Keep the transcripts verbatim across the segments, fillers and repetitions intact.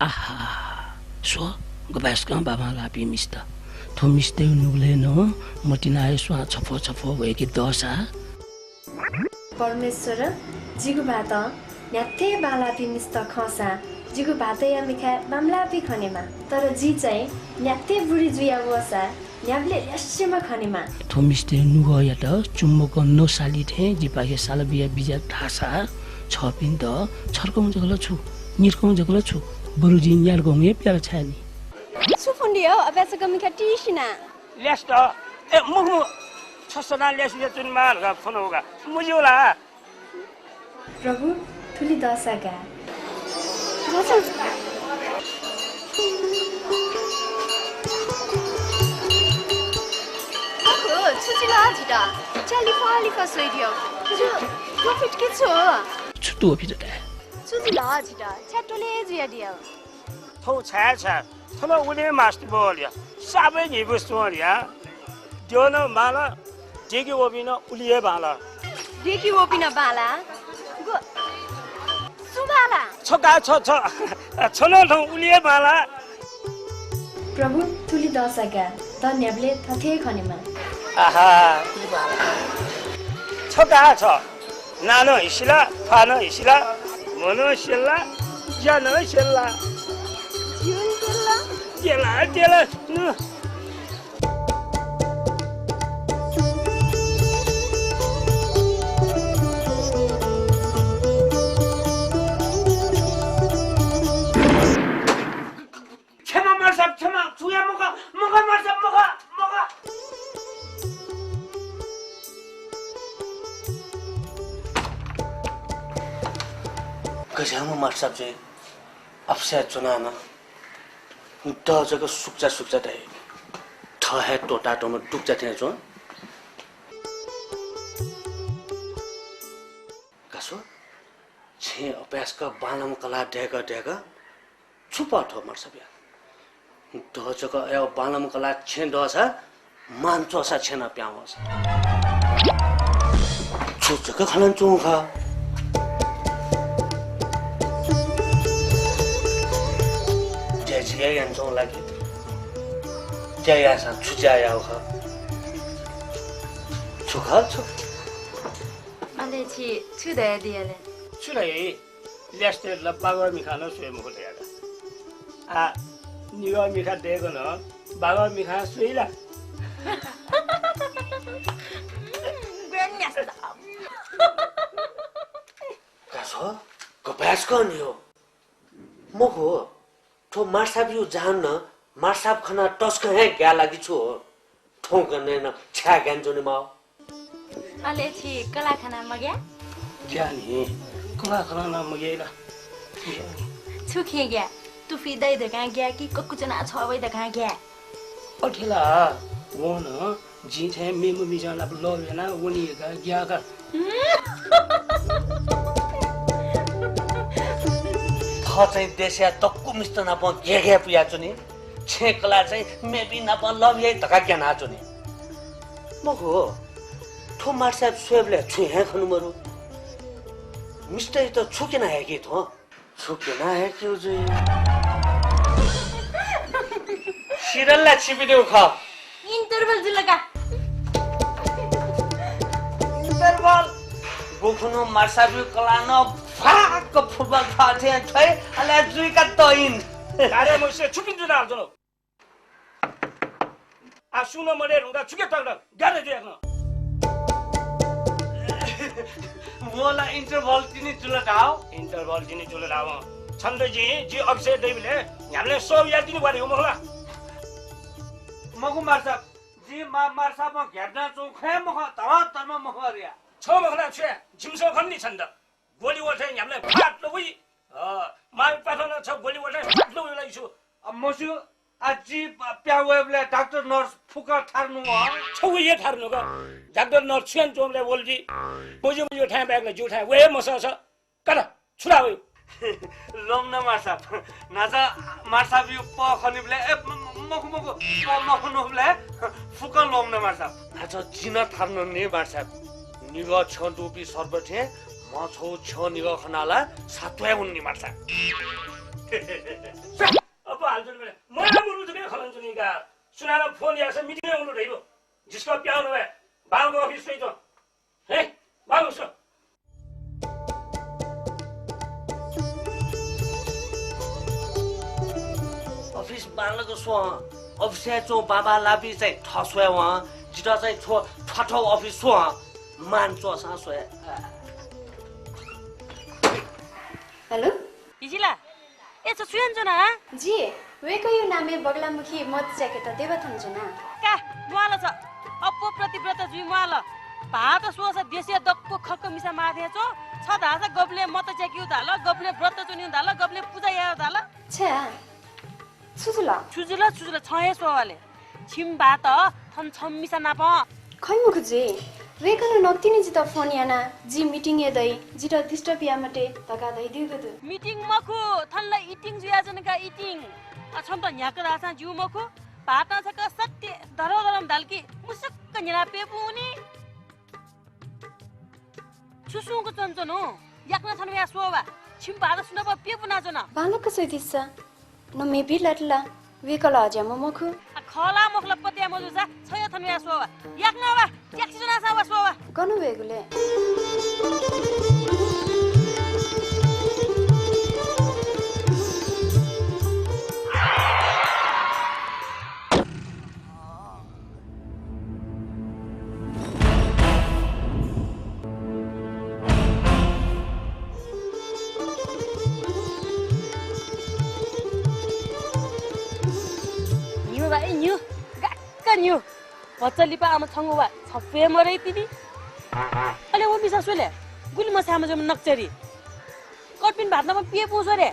आहा, स्व, गपाय्सकं बांबांलाःपिं मिस्त। थ्व मिस्तय् नुगलय् नं मतिनाया स्वां छफ्वः छफ्वः वय्के दःसा। परमेश्वर, जिगु भाःतं न्ह्याथे बांलाःपिं मिस्त खंसां जिगु भाःतया मिखाय् बांमलाःपिं खनेमा। तर जि चाहिँ न्ह्याथे बुरी जुया वःसा न्ह्याबलें ल्यासेम्ह खनेमा। थ्व मिस्तय् नुगःयात चुम्बकं नसाली थें जिपाखे साला बिया बिज्यात धाःसा छःपिन्त छर्कं जक ला छु, निर्कं जक ला छु, बरु जिं न्यार्कं हे प्याला छायेनि। छु फ्वंगु दु हौ, अभ्यासक मिखा तिसिना। ल्यास त, ए, मुख, मुख, छ सदां ल्यास जुयाच्वनेमाः धकाः फ्वनागु का, मज्यू ला? प्रभु, थुलि दःसा गाः। अखु, छु जुल झीत? च्या लिफः लिफः स्वइदियो। छु, त्वःफित कि छु? छु त्वःफित धाये? छु जुल झीत? च्या त्वले जुयादियो। थौं छाय् छाय्? थन उलि हे मास्ति बहल या। सापय् न्हिपु स्वल या। द्यः नं बांला, देके वःपिं नं उलि हे बांला। देके वःपिं नं बांला? गु-, सु बांला? छ का, छ, छ। छ नं थौं उलि हे बांला। प्रभु, थुलि दःसा गाः, द न्ह्याबलें थथे खनेमा। आहा, उलि बांला। छ का, छ। नां नं हिसिला, ख्वाः नं हिसिला, म्ह नं स्यल्ला, ज्या नं स्यल्ला। ज्यू नं स्यल्ला। स्यल्ला, स्यल्ला, नु। क्षमा मार्साब, क्षमा, छुया मखु, मखु मार्साब, मखु, मखु। गज्याःम्ह मार्साब चाहिँ अफस्यां च्वनाः नं द जक सुक्चा सुक्चा धाइ। थः हे त्वःतातःम्ह दुगुचा थें च्वं। का स्व, छेँ अपाय्सकं बांलाम्ह कलाः दय्कः दय्कः छु पाः थ्व मार्साबया? द जक अय् बांलाम्ह कलाः छेँ दःसा, मान च्वःसा छेँ नं पिहां वःसा। छु जक खनाच्वंगु खः। ज्या जि हे यानाच्वंगु ला कि? ज्या याःसां छु ज्या याःगु खः? छु खः छु? अले छि छु धयादिया ले? छु धाइ? ल्यासेतय्त ला बागः मिखां नं स्वये मखु धयागु। आः निगः मिखा दय्कं नं बागः मिखां स्वइ ला? का स्व, गपाय्सकं नि हो। मखु, थ्व मार्साबया जहाननं मार्साब खनाः तसकं हे ग्याः ला कि छु? थौंकन्हय् नं छाय् ग्यानाच्वनेमाः। अले छि कलाः खनाः मग्याः? ग्याः नि, कलाः खनाः नं मग्याइ ला? छु खँय् ग्याः? तुफिं दइ धकाः ग्याः कि ककु च्वनाः छ्वः वइ धकाः ग्याः? अथे ला, वं नं जिं थें मेम्ह मिजं नाप love यानाः वनी धकाः ग्याः का। थः चाहिँ देशया दक्व मिस्त नाप घेघे पुयाच्वनी। छेँ कलाः चाहिँ मेपिं नाप love याइ धकाः ग्यानाच्वनी। मखु, थ्व मार्साब स्वयेबलय् छुं हे खने मरु। मिस्तय्त छु क्यना हय्की थ्वं? छु क्यना हय्कीगु जुइ? सिधल ला छिपिनिगु खः। Interval जुल का। Interval। गुखुन्हु मार्साबया कलालं फ्वाक्क football थ्वः थें थ्वइ, अले जुइका तइन। अरे मुसे छुपिं जुनाल जुनु। आ सुं नं मदये धुंकाः छुके तक तक ग्याना जुयाच्वन। वं ला interval तिनि जुल धाः। Interval तिनि जुल धाः वं। छन्त जिं, जि अफिसय् दइबलय् न्ह्याबलें सः याये तिनि वारे मखु ला? मखु मार्साब, जिं मा-, मार्साबं घेरना च्वंगु खँ हे मखु, धर्म धर्म मखु अरे या। छ मखु ला छु या? जिमिसं खन नि छन्त। गोली वल थें न्ह्याबलें फात वइ। अ, मां पाफं नं छ गोली वल थें फात वइ ला यीशु। अ, मस्यू, आ जि प-, प्याः वयेबलय् डाक्टर नर्स फुक्क थारु नु हँ। छगू हे थारु नु का। डाक्टर नर्स छु यानाच्वंबलय् वल जि। मज्यू मज्यू थाय् बाय्क ला ज्यू थाय् वये मसःसा। का त, छु धाः वइ? ल्वःमन मार्साब। न्हाचः मार्साबया पः खनीबलय्, ए, म-, म-, मखु, मखु, पः मखनीबलय् फुक्कं ल्वःमन मार्साब। न्हाचः जिं नं थारुं नि मार्साब। निगः छ्यं दुपिं सर्प थें म्ह छगू छ्यं निगः खनाः ला सात्वये वनी नि मार्साब। अप्पु हाल जुल बले। मया मुलु जक खलन जुनि का। सुनानं फोन याःसा मिटिङय् हुनु धइबो। जिस्क प्याउनु भए। बांलाक अफिस स्वइच्वँ। हे, बांलाक स्व। अफिस बांलाक स्व। अफिसय् च्वं बाबा लाबी चाहिँ थः स्वये वं। जितः चाहिँ थ्व थ्वाथव अफिस स्व। मान च्वःसां स्वये। हेलो। हिजिला। ए, छ छु यानाच्वना, हँ? जि वय्कःया नामय् बगलामुखी मत च्याकेत देवा थन च्वना। का, म्वाःल छ। अप्वः पतिव्रता जुइ म्वाःल। भाःत स्वःसा देशया दक्व खक्क मिसा माः थें च्वं। छ धाःसा गबलें मत च्याकेगु धाल, गबलें व्रत च्वनेगु धाल, गबलें पुजा यायेगु धाल। छ्या, छु जुल? छु जुल, छु जुल, छं हे स्वः वा ले। छिमि भाःत थन छम्ह मिसा नाप। खइ मखु जि। वय्कलं नकतिनि जितः फोन यानाः जि मिटिङय् दइ, जितः डिस्टर्ब याये मते धकाः धयादीगु दु। मिटिङ मखु, थन ला इटिङ जुयाच्वन का, इटिङ। आ, छन्त न्ह्याक्क धाःसां ज्यू मखु। भाःतं छकः सत्य धरोधरं धाल कि मुसुक्क न्ह्यलाः प्यपुं वनी। छु सुंक च्वनाच्वनु? याकनं थन वयाः स्वः वा। छिमि भाःत सुनापं प्यपुनाच्वन। बांलाक स्वयादिसँ। न मेबी लात ला, वय्कः ला अज्याःम्ह मखु। आ, खः ला मखु ला पत्याः मजूसा, छ हे थन वयाः स्वः वा। याकनं वा, ट्याक्सी च्वनासां वा, स्वः वा। गन वयेगु ले? न्यू भाइ, न्यू। गाक्क न्यू। भचा लिपा आम छंगु वा छप्वय् मदइ तिनि। अले व मिसा स्व ले, गुलि मछाःम्ह जुम्ह नक्चरी। कर्पिन भाःत नाप प्यपुं स्व ले।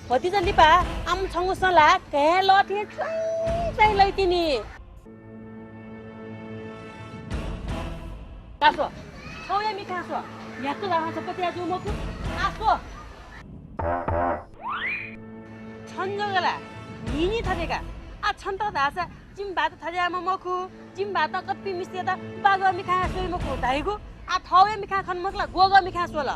भतिचा लिपा आम छंगु सँ ला घाँय् लः थें च्वाइँ च्वाइँ लइ तिनि। का स्व, थौंया मिखां स्व। न्ह्याक्क धाःसां छ पत्याः जू मखु। आ स्व। छन जक ला, न्हिं न्हिं थथे का। आ छन्त धाःसा जिमि भाःत थज्याःम्ह मखु, जिमि भाःतं कत्ति मिस्तय्त बागः मिखां स्वइ मखु धाइगु। आ थौंया मिखां खन मखु ला, ग्वःगः मिखां स्वल।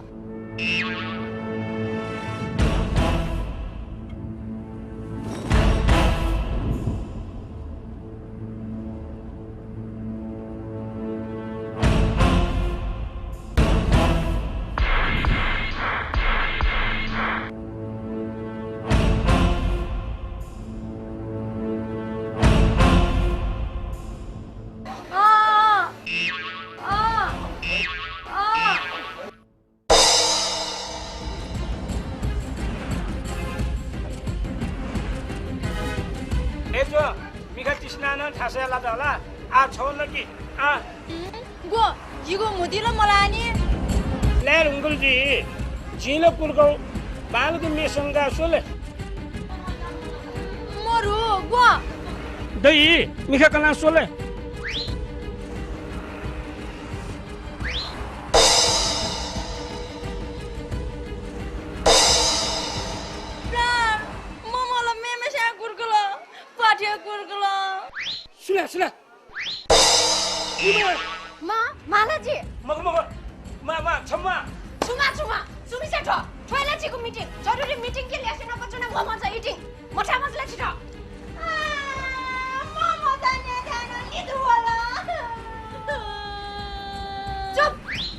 ए ज्वँ, मिखा तिसिनाः नं थासय् लात हला। आः छौ नकि, आः। उम्, ग्व, जिगु म्हुतुइ ला मलाःनि। लाये धुंकल जुइ, जिं ला कुर्कौ, बांलाक म्ये संकाः स्व ले। मरु, ग्व। दइ, मिखा कनाः स्व ले। प्राण, ममला मेम्हेस्यां कुर्कल, प्वाथय् कुर्कल। सुला, सुला। मां, मां ला जि। मखु, मखु। मां, मां, छम्मा। छु मां, छु मां। छु मिसा थ्व। थ्व हे ला जिगु मिटिङ। जरुरी मिटिङ कि ल्यासे नपचुना ममचा इटिङ। मथामचा ला छि थ्व। आ, ममचा न्याथाय् नं लिधु वल। चुप।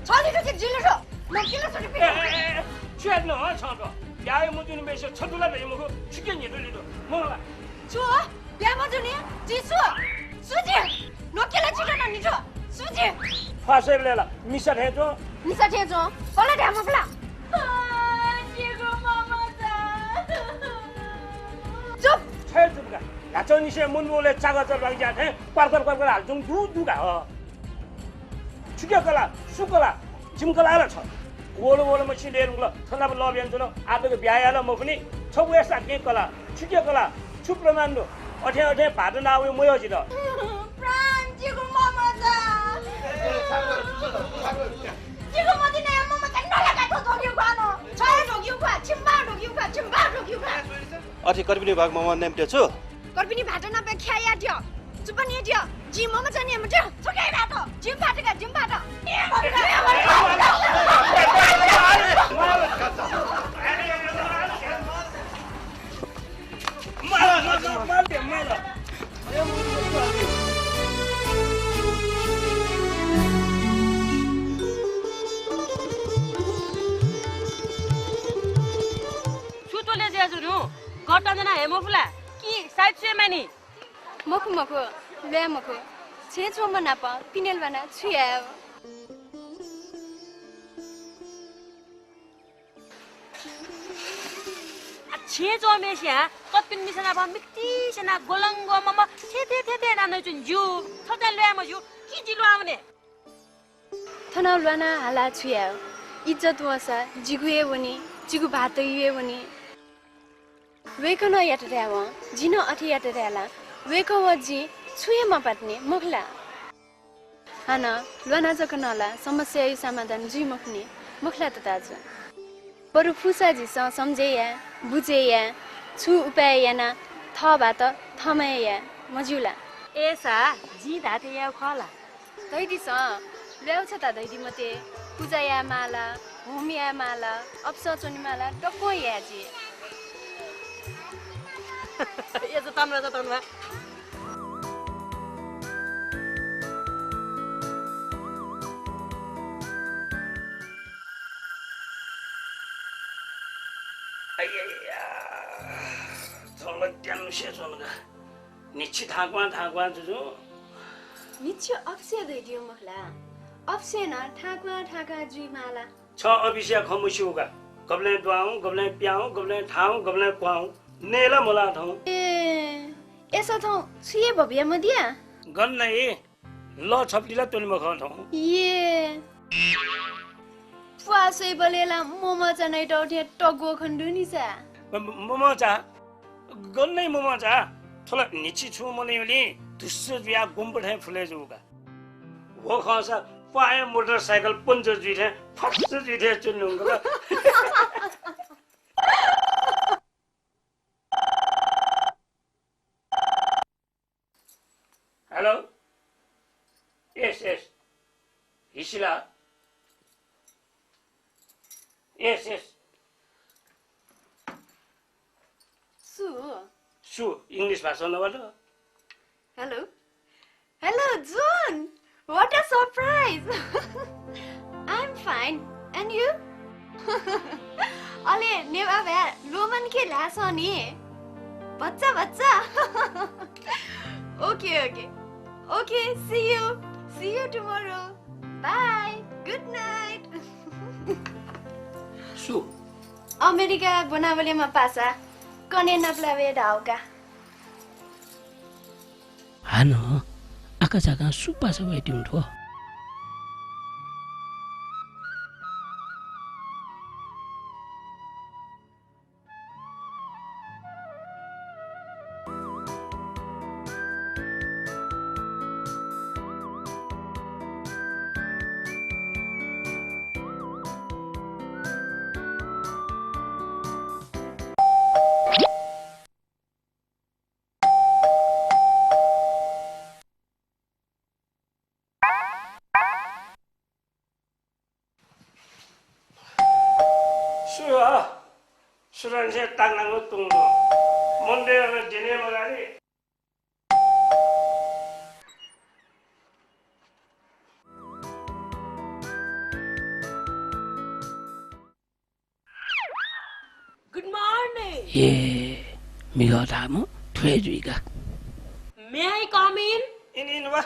छ लिधु कि जि लिधु। नकिला सोति पि। ए, ए, ए, छु यात न, हँ, छ थ्व। ब्याहा मजुनि बेसे छतुला भे मखु। छुके न्हिदु लिधु। मखु ला। छु? ब्याहा मजुनि? जि सु? सु जि? नकिला छित न निजो। सु जि? फासय् बेला मिसा थें च्वं। मिसा थें च्वं। सला ध्यान मफुला। आ, जिगु ममता। चुप। छय् चुप का। ह्याचंनिसें मनूबलय् चागः चरबाग ज्या थें क्वार क्वार क्वार क्वार हाल जुं दु दु का ह। छुके कला, सु कला, जिमि कला ला छ। वल वल मछि ले रुंगल, थनाप लभ यान च्वन, आतक ब्याहा याला मफुनि, छ वय् साकें कला, छुके कला, छु प्रमाण दु? अथें अथें भात नावय् मयः जित। प्राण जिगु ममता। जिगु मति नया ममता नलगा थ्व धोगिउ ग्वान। छ हे धोगिउ ग्वा, छिम्मा अथे कर्पिनि भाग ममनेमते छु? कर्पिनि भात नापे ख्याया दियो। चुपा निये दियो। जि ममचा निये मते। थुके भात। जिम भात का, जिम भात। छु त्वले ज्याजु नु? गतं जना हे मफुला कि साइत सुये मानि? मखु, मखु, ल्वाये मखु। छेँ च्वंम्ह नाप पिनेल बाना छु याये? आ, छेँ च्वंम्हय्‌सिया कत्पिन मिसा नाप मिक्ति स्यना गोलंगो मम छेँ थे थे थे नानय् च्वने ज्यू। थथे ल्वाये मज्यू कि जि ल्वाः वने। थन ल्वाना हाला छु याये? इज्जत वंसा जिगु हे वनी, जिगु भाःतय् हे वनी। वय्‌कलं यात धायेवं जि नं अथे यात धाये ला? वय्‌कः व जि छुं हे मपातनि, मखु ला? हानं ल्वाना जक नं ला समस्याया समाधान जुइ मखुनि, मखु ला तताजु? बरु फुसा झीसं सम्झे याये, बुझे याये, छु उपाय याना थः भाःत थःम्हं हे याये, मज्यू ला? अय्‌सा जिं धाःथें याये खः ला? धइदिसँ, ल्वाय् छता धइदि मते, पुजा याये माला, होम याये माला, अप्सः च्वने माला, दक्वं याये जि। ए, जा तन्वा, जा तन्वा। अय्‌या, थ्व ला त्यानुसे च्वंगु। न्हिच्छि थाक्वां थाक्वां जुजु। न्हिच्छि अफिसय् दइदियो मखु ला? अफिसय् नं थाक्वां थाक्वां जुइ माला। छ अफिसया खँ मस्यू का। गबलें द्वाउँ, गबलें प्याउँ, गबलें थाउँ, गबलें क्वाउँ। नये ला मलाः थौं। ए, अय्‌सा थौं छु हे भबिया मदिया? गन नै? लः छपति ला त्वने मखं थौं। ए, प्वाः स्वइबलय् ला ममचा नइतःथें तग्वः खने दु नि सा। म-, म-, ममचा? गन नै ममचा? थ्व ला न्हिच्छि छुं मनूलिं धुस्स जुयाः गुम्प थें फुले जूगु का। व खंसा प्वाःया मोटरसाइकल पञ्चर जुइ थें फस्स जुइ थें च्वने धुंकल। Hello? Yes, yes. Hisila? Yes, yes. सु? सु, English भाषा Nawal. Hello? Hello, June! What a surprise! I'm fine. And you? अले नेवाः भाय् लोमन के ल्हासं नि? भचा भचा। Okay, okay. Okay, see you. See you tomorrow. Bye. Good night. सु? अमेरिका ब्वनाबलय् मा पासा कन्हय् नापलाः वये धाःगु का। हानं आकाझाकां सु पासा वयातःगु थ्व? सु हः? सुथंनिसें तांलांगु तुं दु। मनूतय्‌त नं द्यने मगानि। Good morning. ए, म्हिगः धाःम्ह थ्व हे जुइ का। May I come in? In, in, वा।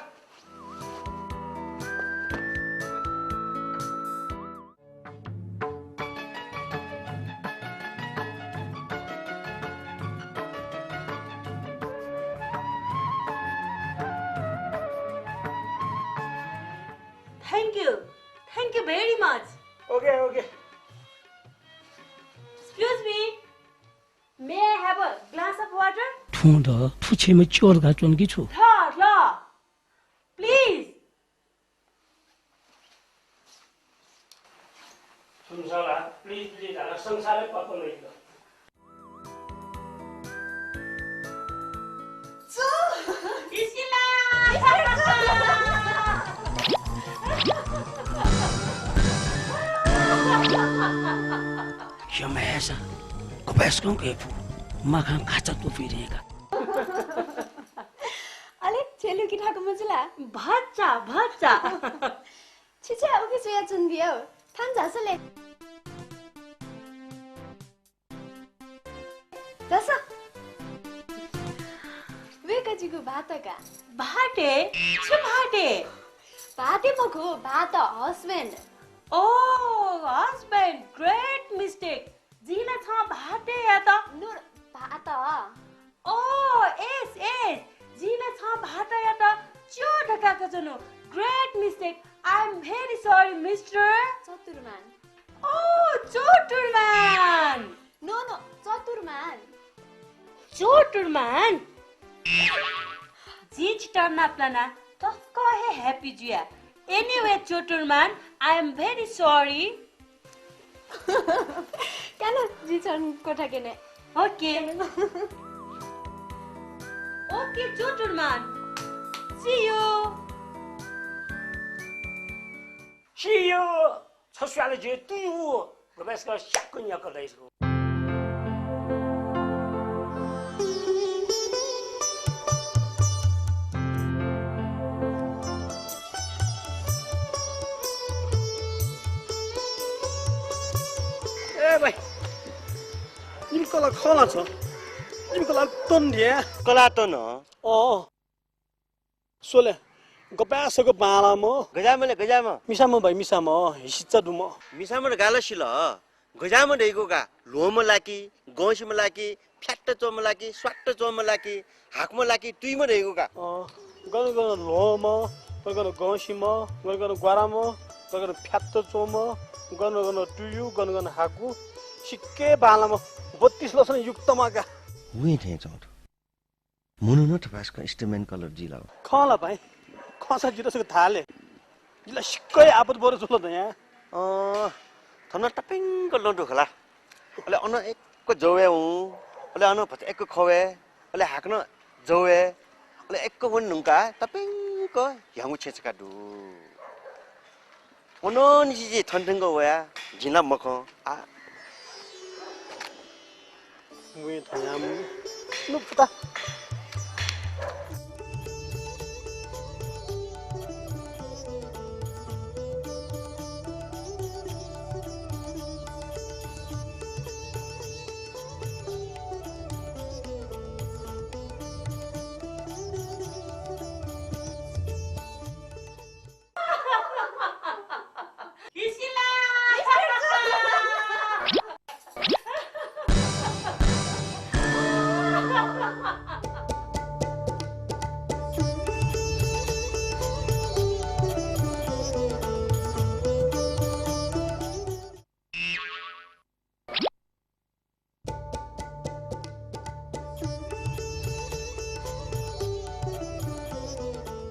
Thank you. Thank you very much. Okay, okay. Excuse me. May I have a glass of water? थुं द, थुछेमा च्योर का च्वन कि छु? ल, ल। Please. सुन सा ला, please, please धाःसा संसारै पाप नइल। सा, गपाय्सकं कय् फु, माखां खाचा त्वपुइ धयेका। अले, छेँ लुकि थाकु मजू ला? भचा, भचा। छि छाय् उखे च्वयाच्वनादिया? थान झासँ ले। झासँ। वय्कः जिगु भाःत का। भाःत? छु भाःत? भाःत मखु, भाःत, husband। ओ, husband, great mistake। जिं ला छं भाःतयात। नु, भाःत। ओ, yes, yes। जिं ला छं भाःतयात च्यः धकाः कयाच्वनु। Great mistake। I am very sorry, mister। चतुर्मान। ओ, चतुर्मान। No, no, चतुर्मान। चतुर्मान? जिं छितः नापलाना तसकं हे happy जुया। Anyway, चतुर्मान, I am very sorry। का न, जि छन्हु क्वथा क्यने। OK। OK, चतुर्मान। See you। See you। छ स्याल जे तुयु। गपाय्सकं स्याक्क न्याक्क दइ। ए भाइ, इमि कला खः ला छ? इमि कला तन धिया। कला तन? अँ। स्वले, गपाय्सक बांलाःम्ह। गज्याःम्ह ले, गज्याःम्ह? मिसाम्ह भाइ, मिसाम्ह, हिसिच्चा दुम्ह। मिसाम्ह ला गाला सिल? गज्याःम्ह धइगु का, ल्वःम्ह ला कि, गंसिम्ह ला कि, फ्यात्त च्वंम्ह ला कि, स्वात्त च्वंम्ह ला कि, हाकुम्ह ला कि, तुयुम्ह धइगु का। अँ, गन गन ल्वःम्ह, गन गन गंसिम्ह, गन गन ग्वाराम्ह, गन गन फ्यात्त च्वंम्ह, गन गन तुयु, गन गन हाकु, सिक्क बांलाःम्ह, बत्तीस लसं युक्तम्ह का। वं थें च्वं थ्व। मनू नं थपाय्सकं statement colour जुइ ला? खः ला भाइ? खःसा जितः छकः धा ले। जि ला सिक्क हे आपत बरु जुल धया। अँ, थन तप्यंक लँ दु खला। अले अन यक्व जवय् हुँ, अले अन भचा यक्व खवय्, अले हाकनं जवय्, अले यक्व वने धुंकाः तप्यंक ह्याउँगु छेँ छकः दु। अनंनिसें जि थन थ्यंक वया, जिं ला मखं। आ। वं थ्व याःम्ह नु पुता।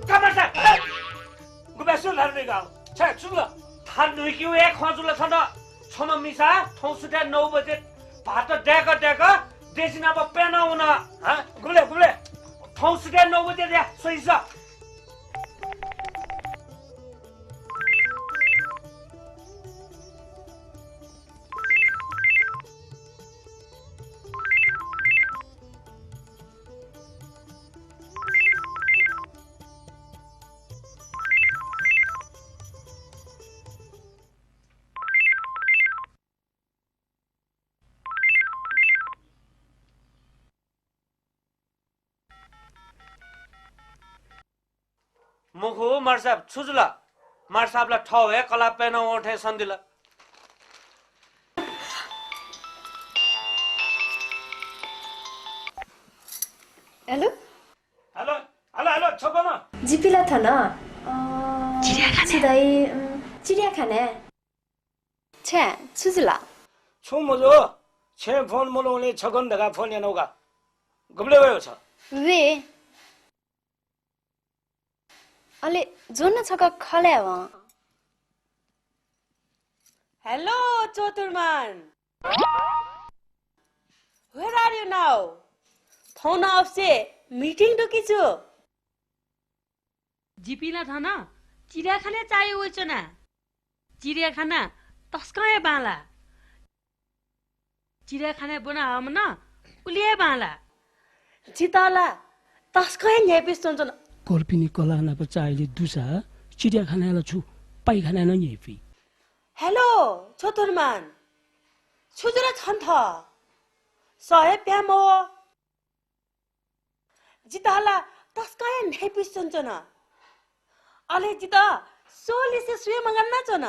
का मर्सा, ए! गुबलय् सु धार नुइका? छाय्, छु जुल? धार नुइकी हे खँ जुल थन। छम्ह मिसा थौं सुथय् नौ बजे भात दय्क दय्क देशी नाप प्यना वन। हँ? गुबलय्, गुबलय्? थौं सुथय् नौ बजे दया, स्वइस। मखु, मार्साब, छु जुल? मार्साब ला थः हे कलाः प्यना वं थें सन्दिल। हेलो? हेलो, हेलो, हेलो, छ गन? जिपिं ला थन, अँ, चिडियाखाना। छु धाइ, उम्, चिडियाखाना। छ्या, छु जुल? छुं मजू, छेँय् फोन मल्वंगुलिं छ गन धकाः फोन यानागु का। गुबलय् वयेगु छ? वे। अले ज्वना छकः खलय् वं। हेलो चतुर्मान। Where are you now? थौं नं अफिसय् मिटिङ दु कि छु? जिपिं ला थन चिडियाखानाय् चाःहिउ वइच्वना। चिडियाखाना तसकं हे बांलाः। चिडियाखानाय् ब्वना हःम्ह नं उलि हे बांलाः। जितः ला तसकं हे न्ह्याइपुसे च्वनाच्वन। कर्पिनि कलाः नाप चाःहिलय् दुसा चिडियाखानाय् ला छु पाइखानाय् नं न्ह्याइपुइ। हेलो छोटुमान, छु जुल छन्त? सः हे प्याहां मवः। जितः ला तसकं हे न्ह्याइपुसे च्वनाच्वन। अले जितः स्वलिसे स्वये मगानाच्वन।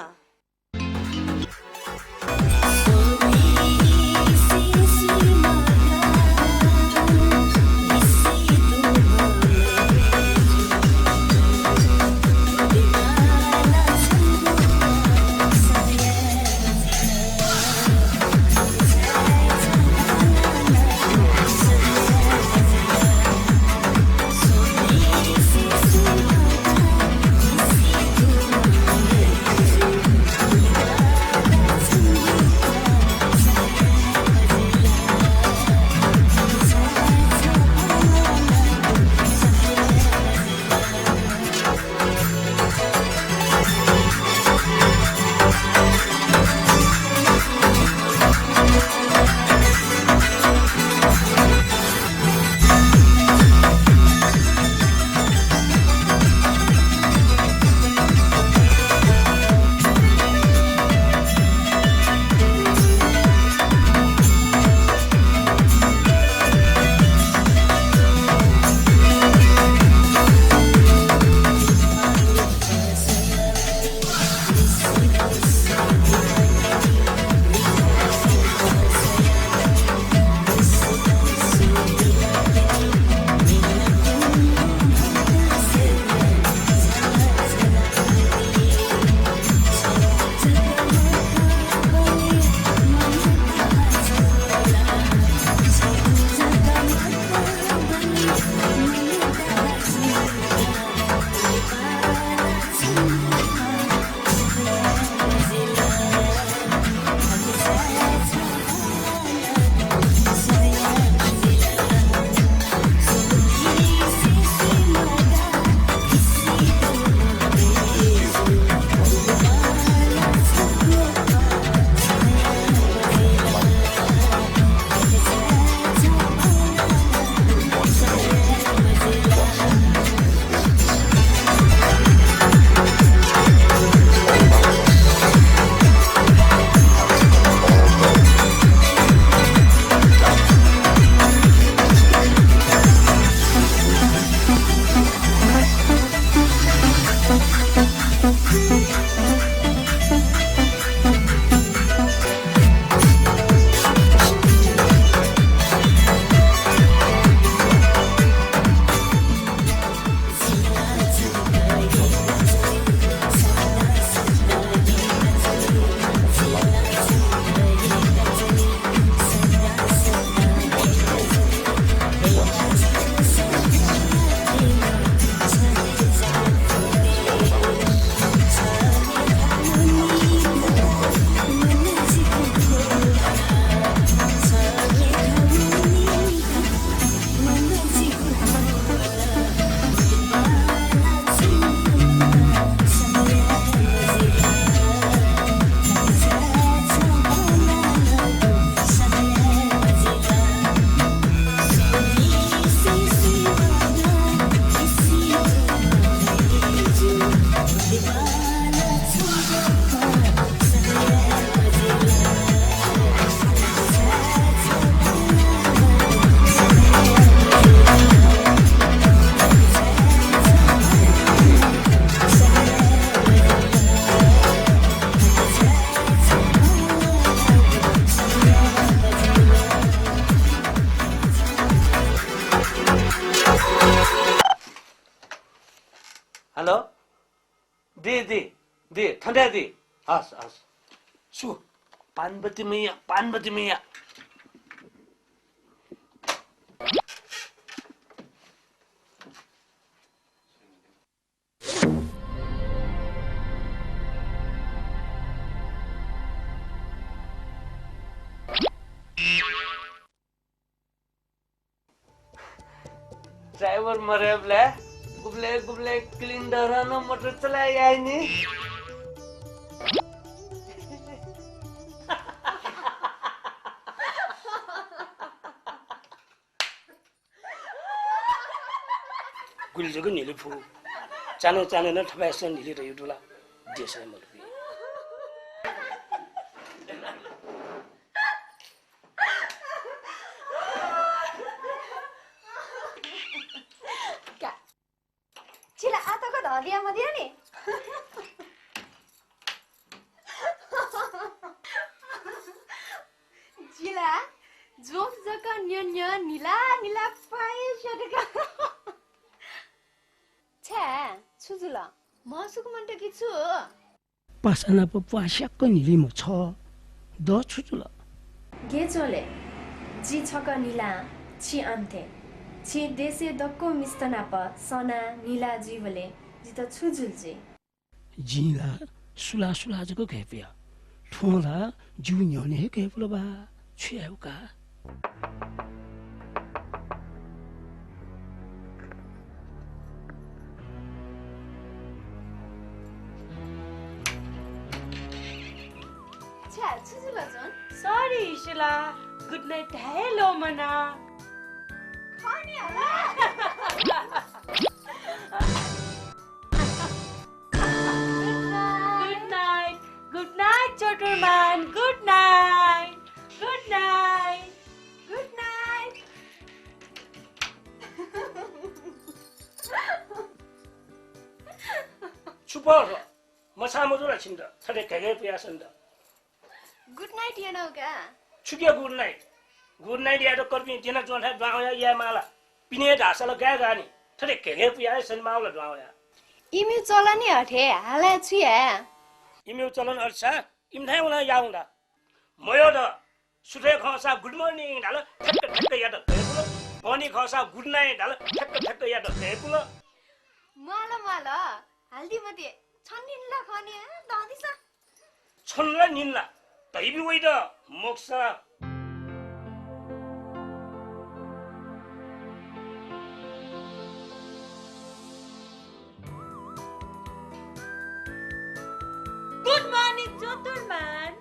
हेलो, दी, दी, दी, थन हे दी। हस्, हस्। छु? पानबत्ती मैया, पानबत्ती मैया। ड्राइभर मदयेबलय् गुबलय् गुबलय् क्लिन्डरं नं मोटर चलाय् याइ नि। उलि जक न्हिली फु। चान्हय् चान्हय् नं थपाय्‌सं न्हिली धइगु दु ला? देशय् मदुगु। का। छि ला आतक धदिया मदिया नि। जि ला जोक जक न्यँ न्यँ निला निला पाइस्या दु का। छाय्, छु जुल? म्हसुक मन्त कि छु? पासा नाप प्वास्याक्क न्हिलिम्ह छ द छु जुल? गे च्वले, जि छकः निलां छि आम्थे। छि देशय् दक्व मिस्त नाप सना निला जुइबलय् जितः छु जुल जुइ? जिं ला सुला सुला जक घय्‌पुया। थ्वं ला जिगु न्ह्यःने हे घय्‌पुल बा। छु यायेगु का? छ्या, छु जुल जोन? Sorry, इसिला। Good night धाये ल्वःमना। खः नि हला। Good night। Good night, चतुरमान। Good night। Good night। Good night। छु पः थ्व? मछाः मजू ला छिमित? थथे घय्‌घय् पुयाः सन त। Good night यानागु का। छु के good night? Good night यायेत कर्पिं तिना च्वंथाय् दुहां वयाः याये माला। पिने धाःसा ला गाय् गाः नि। थथे घय्‌घय् पुयाः हे सने माः ला दुहां वयाः। इमिगु चलन नि हथे, हालाय् छु याये? इमिगु चलन अथे सा इमिथाय् वनाः याः हुँ ला? मयः द। सुथय् खःसा good morning धाल, ठ्याक्क ठ्याक्क यात घय्‌पुल। बहनी खःसा good night धाल, ठ्याक्क ठ्याक्क यात घय्‌पुल। म्वाल म्वाल, हाल्दी मते। छन्हु निन ला खः नि, हँ, दँ दिसँ। छन्हु ला निन ला, धइबि वइ द, मोक्ष। Good morning, चतुरमान।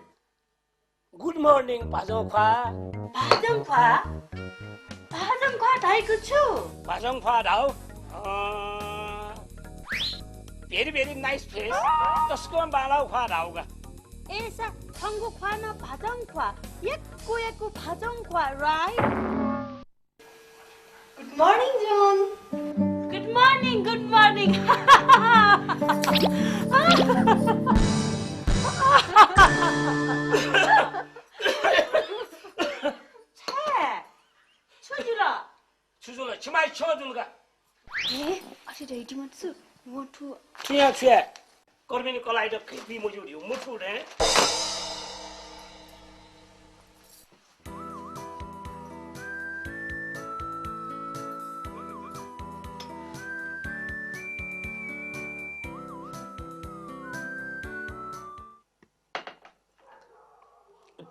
Good morning, भाजं ख्वाः। भाजं ख्वाः? भाजं ख्वाः धाइगु छु? भाजं ख्वाः धाउ? अँ, very, very nice face। तसकं बांलाउ ख्वाः धाउ का। ए सा, छंगु ख्वाः नं भाजं ख्वाः। यक्व यक्व भाजं ख्वाः, right? Good morning, zone. Good morning, good morning। छ्या, छु जुल? छु जुल? छिमाय् छ्यं जुल का। ए, अथे धयादी मते छु, मथू। छु याये, छु याये? कर्पिनि कलाःयात घय्‌पुइ मज्यू धइगु मथू थें।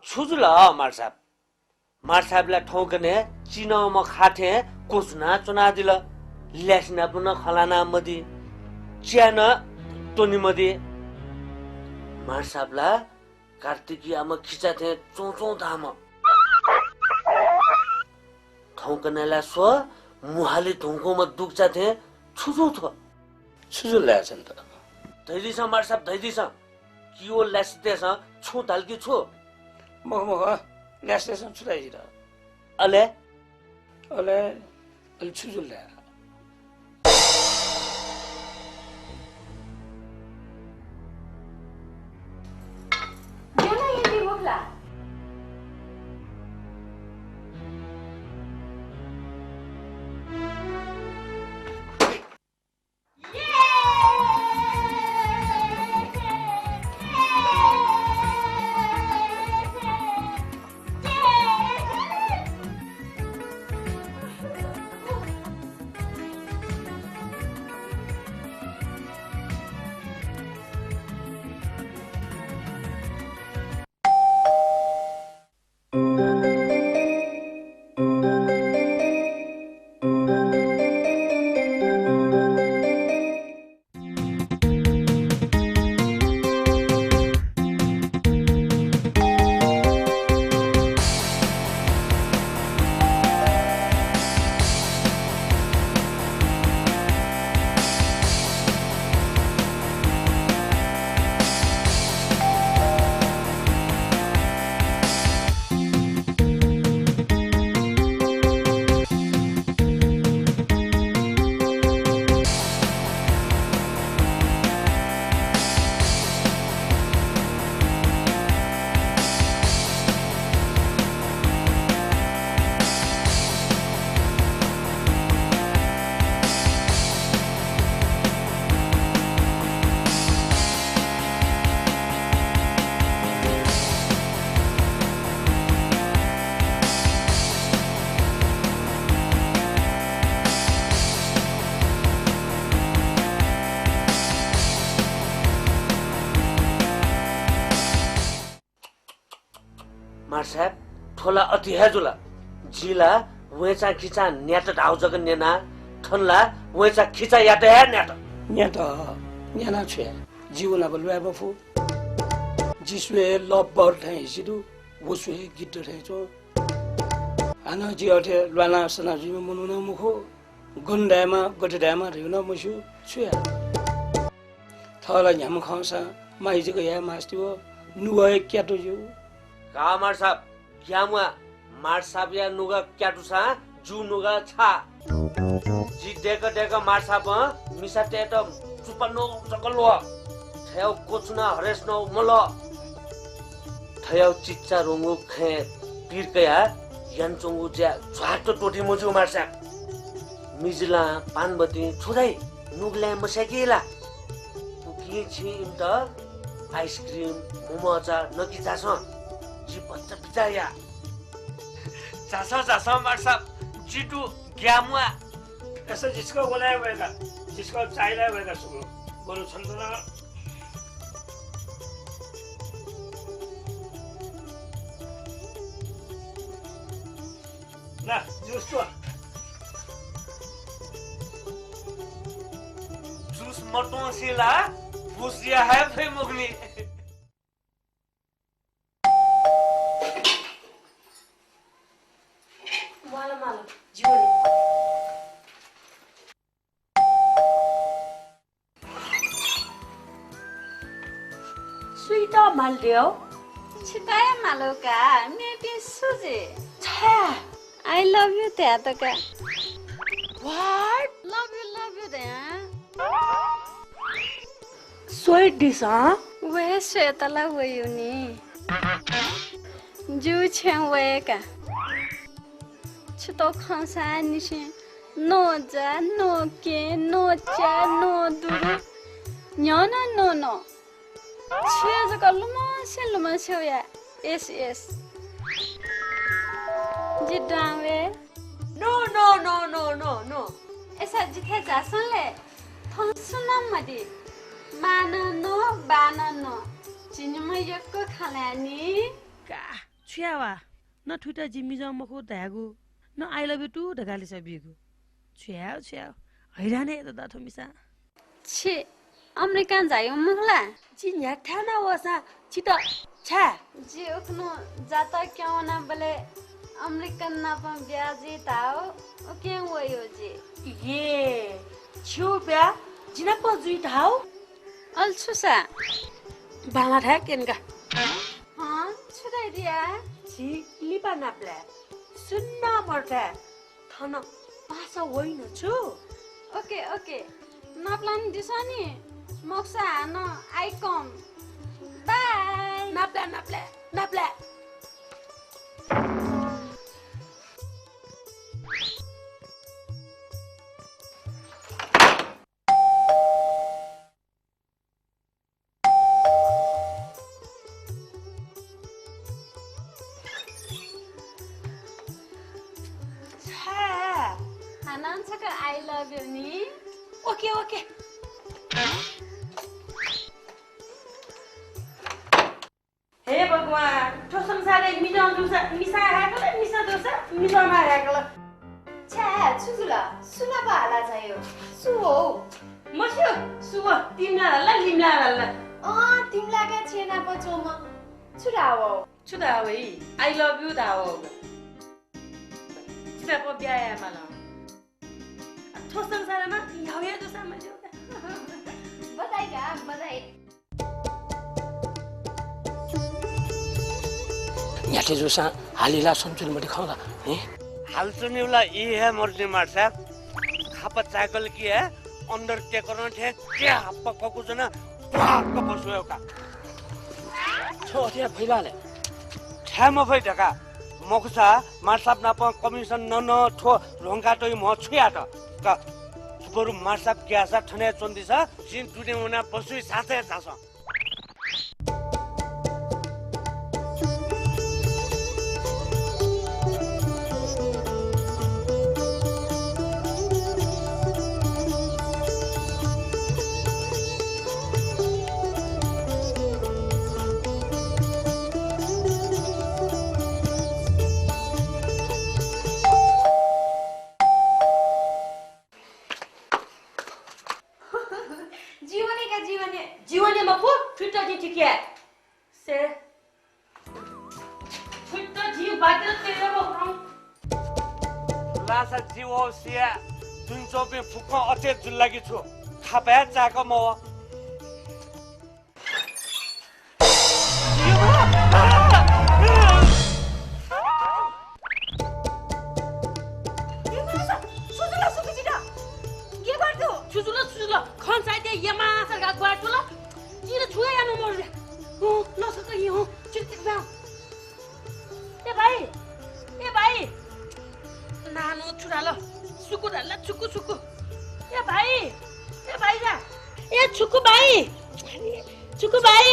छु जुल मार्साब? मार्साब ला थौंकन्हय् चिनंम्ह खा थें क्वछुना च्वनादिल। ल्यासे नाप नं खँ ल्हाना मदी, च्याय् नं त्वने मदी। मार्साब ला कार्तिकयाम्ह खिचा थें च्वंच्वं धाःम्ह। थौंकन्हय् ला स्व, मुहाली धुंकूम्ह दुगुचा थें छु जुल थ्व? छु जुल ला छन्त? धयादिसँ मार्साब, धयादिसँ। कि व ल्यासेतय्‌सं छुं धाल कि छु? मखु, मखु, ल्यासेतय्‌सं छु धाइ जितः? अले? अले, अले छु जुल ला? मार्साहेब, थ्व ला अति हे जुल। जि ला वय्‌चां खिचां न्यात धाउ जक न्यना, थन ला वय्‌चां खिचायात हे न्यात। न्यात, न्याना छु याये? जि व नाप ल्वाये मफु। जि स्वये लब्बर थें हिसि दु, व स्वये गिद्ध थें च्वं। हानं जि अथे ल्वाना सना जुइम्ह मनू नं मखु। गन धायेमा, गथे धायेमा धइगु नं मस्यू, छु याये? थः ला न्ह्याम्ह खंसां माया जक याये मास्ति वः, नुगः हे क्यातु ज्यू। का मार्साब, ग्याम्वा, मार्साबया नुगः क्यातुसां जु नुगः छाः। जि दय्‌क दय्‌क मार्साबं मिसातय्‌त चुप्पा न्वः जक ल्वः। थय्‌यागु क्वछुना हरेस नं मल्वः। थय्‌यागु चिच्चा ह्वंगु खँय् पीर कयाः यानाच्वंगु ज्या झ्वाट्ट त्वःती मज्यू मार्साब। मिजिलां पानबत्तिं छु धाइ? नुगलय् मस्याकी ला? उकिं छिं इमित आइसक्रिम, मोमो अचार नकि झासँ। जि भचा बिचाः या। झासँ, झासँ मार्साब, जि दु ग्याम्वा। अय्‌सा जिसक वनाय् वय्‌का, जिसक चाःहिलाय् वय्‌का सुगु। बरु छन्त नं ना, जुस त्वः। जुस मत्वंसे ला भुस जुया हे फइ मखुनि। म्वाल, म्वाल, ज्यू नि। सुइत म्हाल दियौ? छितः हे म्हाल का, मेपिं सु जुइ? छाय्? I love you धायेत का। What? Love you, love you धया। स्वइदिसँ। व हे स्वयेत ला वइगु नि। जु छेँ वय्‌का। छितः खंसांनिसें नजा, नके, नच्या, नदुरु, न्ह्यःने ननं। छेँ जक लुमंसे लुमंसे वया। Yes yes. जि दुहां वये। No, no, no, no, no, no. अय्‌सा जिथाय् झासँ ले। थौं सुं नं मदी। मां नं नो, बाः नं नो। जि निम्ह यक्व खँ ल्हाये नि। का, छु याये वा? न थुइत जि मिजं मखु धयागु, न I love you too धकाः लिसः बीगु। छु याये, छु याये, हैरान हे यात दा थ्व मिसां। छि, अमेरिकां झाइगु मखु ला? जि न्ह्याथाय् नं वःसां छित छाय्? जि उखुन्हु जातः क्यं वनाबलय् अमेरिकन नाप ब्याहा जुइ धाःगु, उकिं वइगु जि। ए, छिगु ब्याहा जि नाप जुइ धाःगु? अले छु सा? बांलाः धाये क्यंका। हँ, छु धाइ दिया? झी लिपा नापलाये। सुं नं मरु धाये। थन भाषा वइन छु? Okay, okay. नापलाये नि दिसँ नि। मखुसा हानं I come। बाय। नापलाये, नापलाये, नापलाये। छाय्? हानं छकः I love you नि। Okay, okay. हे भगवान, थ्व संसारय् मिजं जूसा मिसां हाय्‌कल, मिसा जूसा मिजंनां हाय्‌कल। छाय्, छु जुल? सु नाप हाला झायो? सु हो? मस्यू, सु हो? तिमला धाल ला, लिमला धाल ला? अँ, तिमलाया छेँ नाप च्वंम्ह। छु धाः वः? छु धाः वइ? I love you धाः वः। छि नाप ब्याहा याये माल। थ्व संसारय् नं याउ हे जूसा मज्यू। बधाई का, बधाई। न्ह्याथे जूसां हालिला सन्चुल मते खँ ला, हैं? हालचुनिउ ला ई हे मरुनि मार्साब। खापा चाय्‌कल कि हे Undertaker थें च्याप्पा ककु जना ध्वाक्क बसु वय्‌का। छ अथे फैला ले। थाय् मफइ धकाः। मखुसा मार्साब नाप commission नं नं थ्व ल्ह्वंका तइ म्ह छु यात? का। बरु मार्साब ग्याःसा थन हे च्वनादिसँ, जिं दुने वना बसुइ साथय् झासँ। बाटो तेरे बकरम। लासा जीव सिया जुन चोपे फुक्क अचे जुल लागि छु। खापाया चाक मव। छुजुल छुजुल खन साइते यमा सरका ग्वार तुल। जिर छुया यानु मोर। हो लसक हि हो चिक चिक बा। ए भाइ, ए भाइ। नानु छुराल। सुकु राल छुकु छुकु। ए भाइ, ए भाइ रा। ए छुकु भाइ। छुकु भाइ।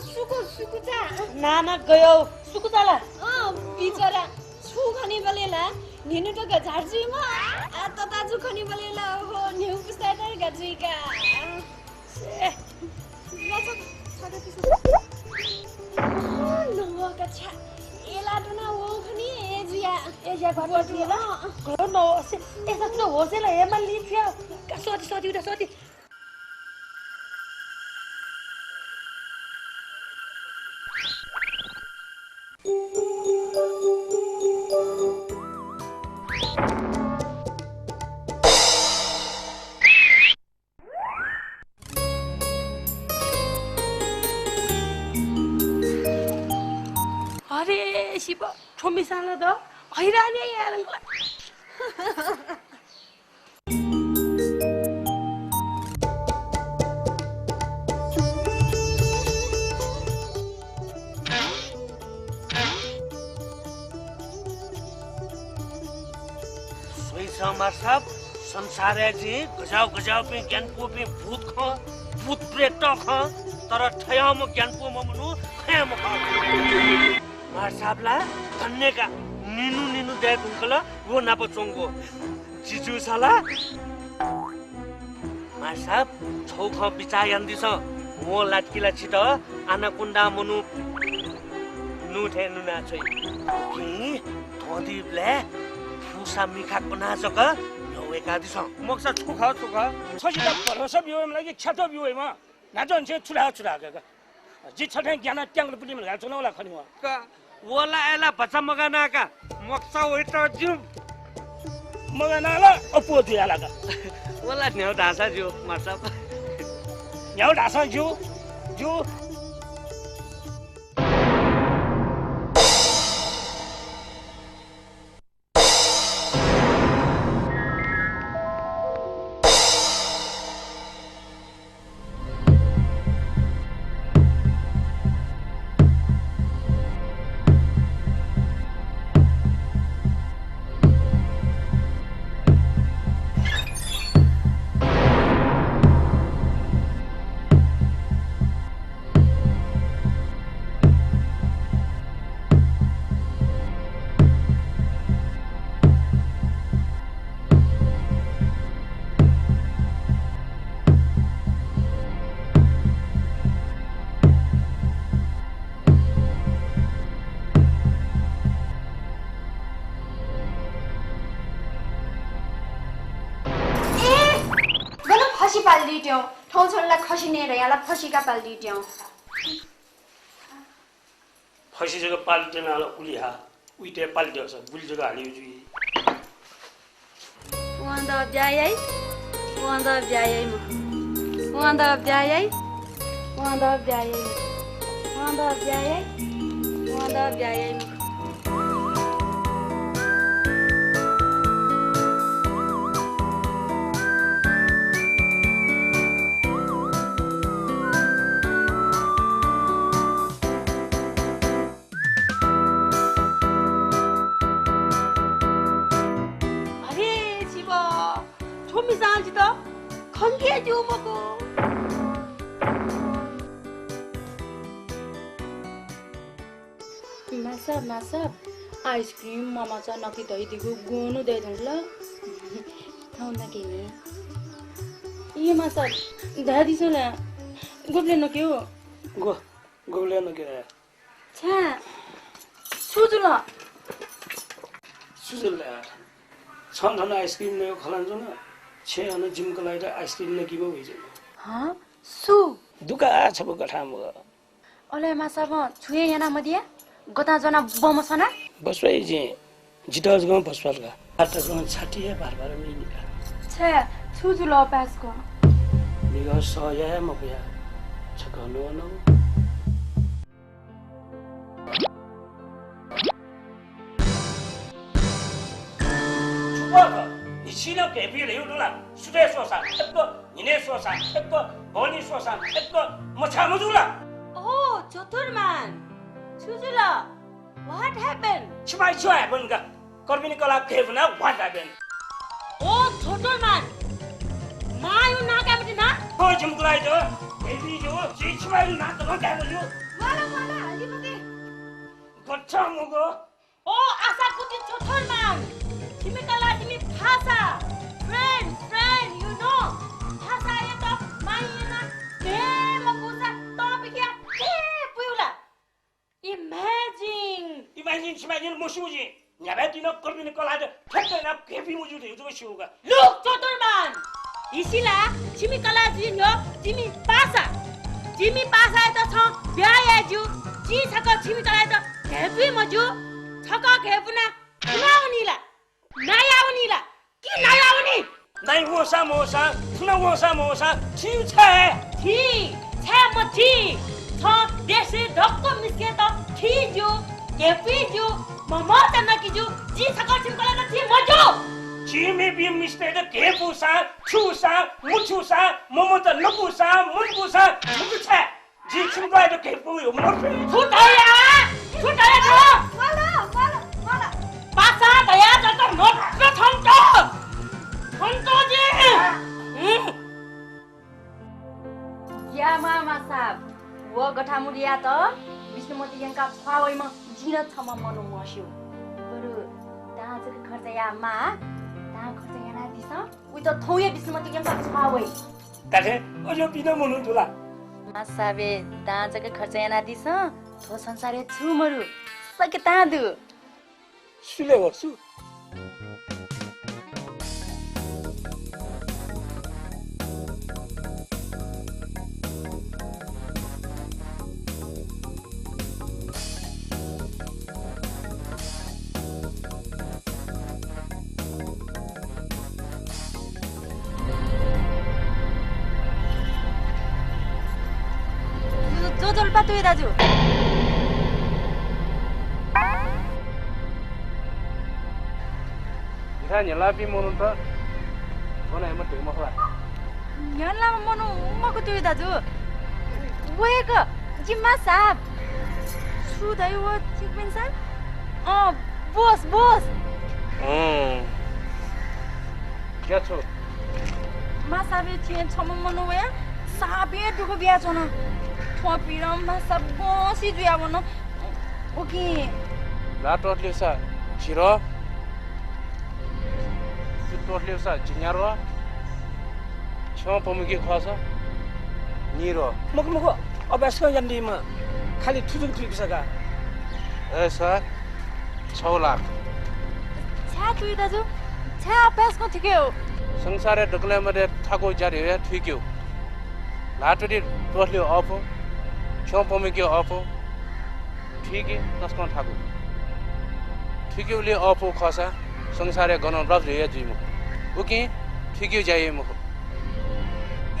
सुकु सुकु चा। नाना गयो। सुकु चाला। अँ बिचरा। छु खनी बलेला। निनु त गजार जुइमा। आ तताजु खनी बलेला हो न्यू पुस्ता तर गजुइका। ए, या, छ, छ, छ, छ, छ। नवका छ्या। एला दुना वो खनी, ए जुया। ए, या, बात, बात, एला। अँ, अँ। घर नव, असे, ए, सच में होसेला, ए, मल्ली, छुया। का, सोती, सोती, उठा, सोती। अरे शिव, थ्व मिसां ला द हैरान याये यायेधुंकल। स्वइसँ मार्साब, संसारय् जिं गज्याउ गज्याउपिं ग्यानापुपिं भूत खं, भूत प्रेत खं, तर थय्‌म्ह ग्यानापुम्ह मनू खय्‌म्ह खः। मार्साब ला धन्य का, निन्हु निन्हु दये धुंकल व नाप च्वंगु। जि जूसा ला मार्साब, छौ खँ बिचाः यानादिसँ। वं लात कि ला छितः आनाकुण्डा मनू नु थें नुना छ्वइ। उकिं थ्वंदीबलय् फुसा मिखा कनाः जक न्ह्यः वय्‌कादिसँ। मखुसा छु खः, छु खः? छ जितः भरोसा ब्यू वइम्ह ला कि ख्यात ब्यू वइम्ह? न्हाचः छु धाः, छु धाः का। जि छथें ग्यानाः त्याङ्गलि पुलिम ल्हाये च्वनागु ला खनी वं। का, व ला अय्‌ला भचा मगाना का, मखुसा वइत ज्यू। मगाना ला अप्वः जुया ला का। व ला न्ह्याउ धाःसा ज्यू, मार्साब। न्ह्याउ धाःसा ज्यू, ज्यू। ए, गन फसि पाल दित्यौं। थौं छन्ला खसि नये धयाला फसिका पाल दित्यौं। फसि जक पाल त्यनाला उलि हा, उइत पाल द्यःसा गुलि जक हालिउ जुइ। वं द ब्याहा याइ, वं द ब्याहा याइ मखु। वं द ब्याहा याइ, वं द ब्याहा याइ मखु। वं द ब्याहा याइ, वं द ब्याहा याइ मखु। अरे शिव, थ्व मिसां जितः खंके ज्यू मखु। मासा, मासा, आइसक्रिम, ममचा नके धइदिगु गुनु दये धुंकल। थौं नके नि। ए मासा, धयादिसँ ला, गुबलय् नके हो? गु, गुबलय् नके? छ्या, छु जुल? छु जुल ला? छं थन आइसक्रिम नयेगु खँ ल्हानाच्वन, छेँय् अन जिमि कलाःयात आइसक्रिम नकीम्ह वइच्वन। हँ? सु? दुका छपु गथां मगः। अले मासाबं छु हे याना मदिया? गतां ज्वना बमसना? बस्वाइ जिं, जितः जकं बस्वाल का। आः तकं छाति हे भार भार मिनि का। छाय्, छु जुल अपाय्सकं? मिगः सह याये मफया, छकः नं नं। छु खः? न्हिच्छि नं घय्पुइ ल्ह्यू दु ला? सुथय् स्वःसां ठ्याक्क, न्हिनय् स्वःसां ठ्याक्क, बहनी स्वःसां ठ्याक्क मछाः मजू ला? ओह, चतुरमान, छु जुल? What happened? छिमाइ छु happen का? कर्पिनि कलाः घय्पुनाः what happened? ओह, चतुरमान, मांयागु नां काये मते ना? ओ, जिमि कलाःयात घय्पुइ ज्यू, जि छिमायागु नां तकं काये मज्यू। वाला, वाला, हालि मते। गच्छा मगो। ओ आशाकुति चतुरमान, छिमि कलाः जिमि थासा, friend, friend, you know। थासायात माया यानाः घय् मखुसा तंपिकया घय्पुइ ला? Imagine। Imagine, छिमाजिन मस्यू जिं। न्ह्याबलें तिनि कर्पिनि कलाःयात ठ्याक्क यानाः घय्पुइ मज्यू धइगु जक स्यू का। Look, चतुरमान, हिसिला छिमि कलाः जुइ न्ह्यः जिमि पासा, जिमि पासायात छं ब्याहा याये ज्यू। जिं छकः छिमि कलाःयात घय्पुइ मज्यू। छकः घय्पुनाः थुना वनी ला? नाया वनी ला? कि नाया वनी? नाइ वंसां मवंसां, थुना वंसां मवंसां थी छाय्? थी छाय् मथी? छं देशय् दक्व मिस्तय्त थी ज्यू, घय्पुइ ज्यू, ममत नके ज्यू, जिं छकः छिमि कलाःयात थी मज्यू। झी मेपिं मिस्तय्त घय्पुसां, थ्यूसां, मथ्यूसां, ममत नकूसां, मनकूसां, मजू छाय्? जि छिमि कलाःयात घय्पुइ मफये। छु धया? छु धया छ? वाला, वाला, वाला। पासा धया जक नत्र छन्त। छन्त जि। हुँ। ग्यामा मासाब, व गथामुलियात विष्णुमती यंकाः छ्वाः वइम्ह जिं नं छम्ह मनू म्हस्यू। बरु दां जक खर्च यायेमाः, दां खर्च यानादिसँ। उइत थौंया विष्णुमती यंकाः छ्वाः वइ। का थें अज्याःपिं नं मनू दु ला? मासाबे, दां जक खर्च यानादिसँ, थ्व संसारय् छु मरु, सकतां दु। सु ले व, सु? ज्वजलपा तुयु दाजु। जिथाय् न्ह्यलाःपिं मनूत ज्वना हे मते मखु ला? न्ह्यलाःम्ह मनू मखु तुयु दाजु। वय्कः जिमि मासाब। छु धाइ व छिकपिन्सं? अँ, बोस, बोस। अँ। ग्याछु? मासाबया छेँय् छम्ह मनू वयाः सापं दुःख बियाच्वन। थ्व पीडं मासाब गंसि जुयावन। उकिं ल्हाः त्वःतलेसा झिरः, जि त्वःतलेसा झिंन्यारः, छ्यं पमुइके खःसा नीरः। मखु, मखु, अभ्यास यानादीम्ह खालि थुजुक थुइकूसा का। अय्सा छौ लाख। छाय् तुयु दाजु? छाय् अभ्यासकं थुइकेगु? संसारय् दकलय् मते थाकु ज्या धयागु थुइकेगु। ल्हाः त्वःति त्वःतलेगु अःपु, छ्यं पमुइकेगु अःपु, थुइके तसकं थाकु। थुइकेगुलिइ अःपु खःसा संसारय् गनं ल्वापु जुइ हे जुइ मखु। उकिं थुइकेगु ज्या याइ मखु।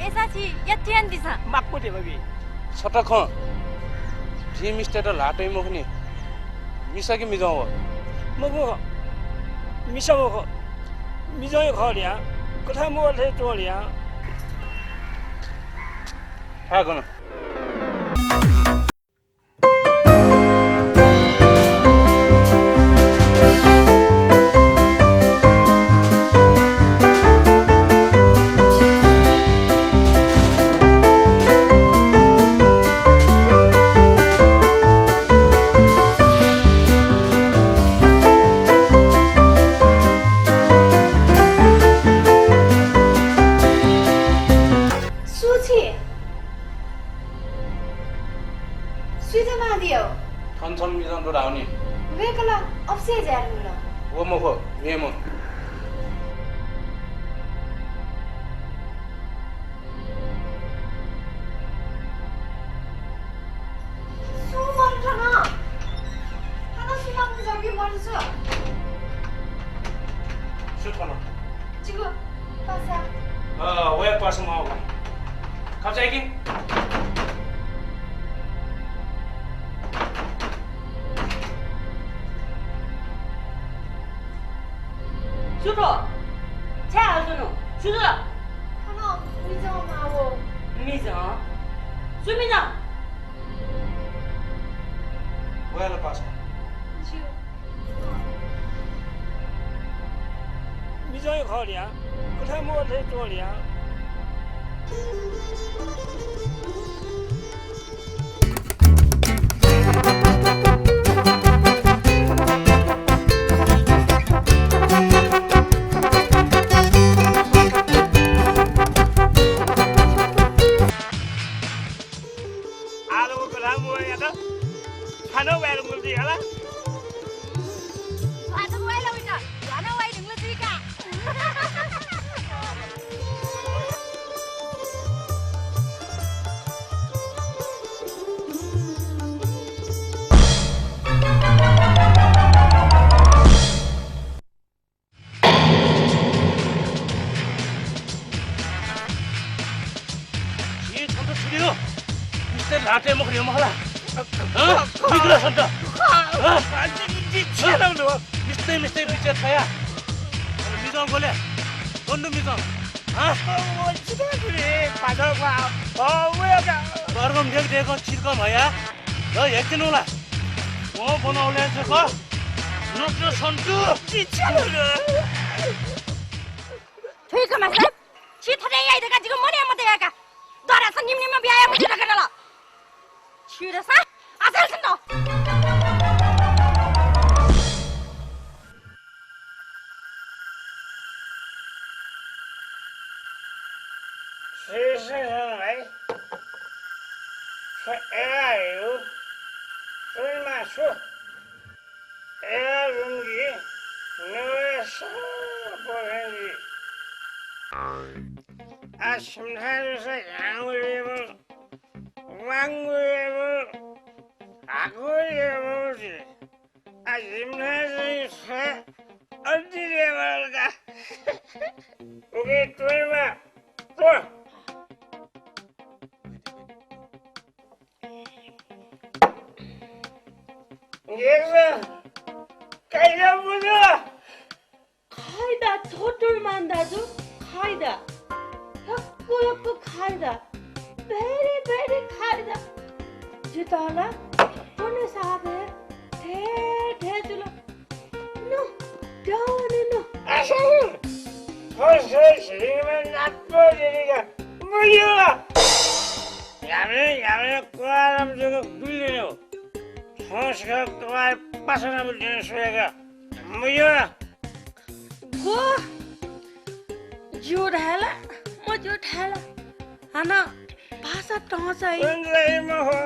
अय्सा छि यात यानादिसँ। माक्व ध्यबा बी। छता खँ, जिं मिस्तय्त ल्हाः त्वइ मखुनि। मिसा कि मिजं व? मखु, मिसा मखु, मिजं हे खः ल्या। गथाय् मवः थें च्वं ल्या। Thigh gun. सु छि? सुइत माःदिया? थन छम्ह मिजं दु धाःनि। वय्कलं अफिसय् ज्या यानादिल। व मखु, मेम्ह। सु मनू थन? थन सु मनू जक मनू थन। जिगु पासा। अ, वया पासा माःगु। खचाय्‌कि। छु थ्व? छाय् हाल च्वनु? छु जुल? थन मिजं माःगु। मिजं? सु मिजं? वया ला पासा। ज्यू। मिजं हे खः ल्या, कथं मवः थें च्वं ल्या। आलु कथं मवःयात छानं वये धुंकल जुइ ला? छानं वये ला वइत? झन वये धुंकल जुइ का। छिं छन्त छु दियो? मिस्तय् ल्हातय् मखु रे मखु ला? हँ? खः, खः। बिग्ल छन्त। खः। हँ? जि, जि, जि छ्यादँ दु। मिस्तय्, मिस्तय् बिचय् छ्वया। मिजं ग्वले? गन दु मिजं? हँ? ओ, ओ, जितः छु रे? पाजः ग्वाः। ओ, वया का। बर्गम देख देख चिर्कम हया। ल, हेक्तिनु ला? वं ब्वनावले जक। नत्र छन्त। जि छ्यादँ दु। थुइक मास्टर, छि थथे याइ धकाः जिगु मनय् मदया का। दरासा निम्ह निम्ह बियाया मुझे धकाः दल। छिरसा अचल छन्त। श्री श्री भाइ, छ एला यु, सुनमा छु। एला रुंगी, नुगः साप भंगी। आ छिमिथाय् दुसा ह्याङगु लेबल, वाङगु लेबल, हाकु लेबल जुइ। आ जिमिथाय् चाहिँ छ अति लेबल का। उकी त्वइमा, त्व। गेजा, काइजा बुझ। खाइदा छोटुर मान दाजु, खाइदा। यक्व यक्व खाइदा। Very very खाइदा। जितः ला पुने साबे धे धे जुल। नु, द्यावने नु। आसा, फस फस हिंगमा नाप्प दिनिका। बुझ्यो। यामे यामे क्वारम जुग बुझ्यो। थौंसिक कपाल पासा नाप द्यने स्वयेका। मज्यू ला? ग्व? ज्यू धाये ला, मज्यू धाये ला? हानं भाषा तहं चाहिँ। उंजाइ मखु।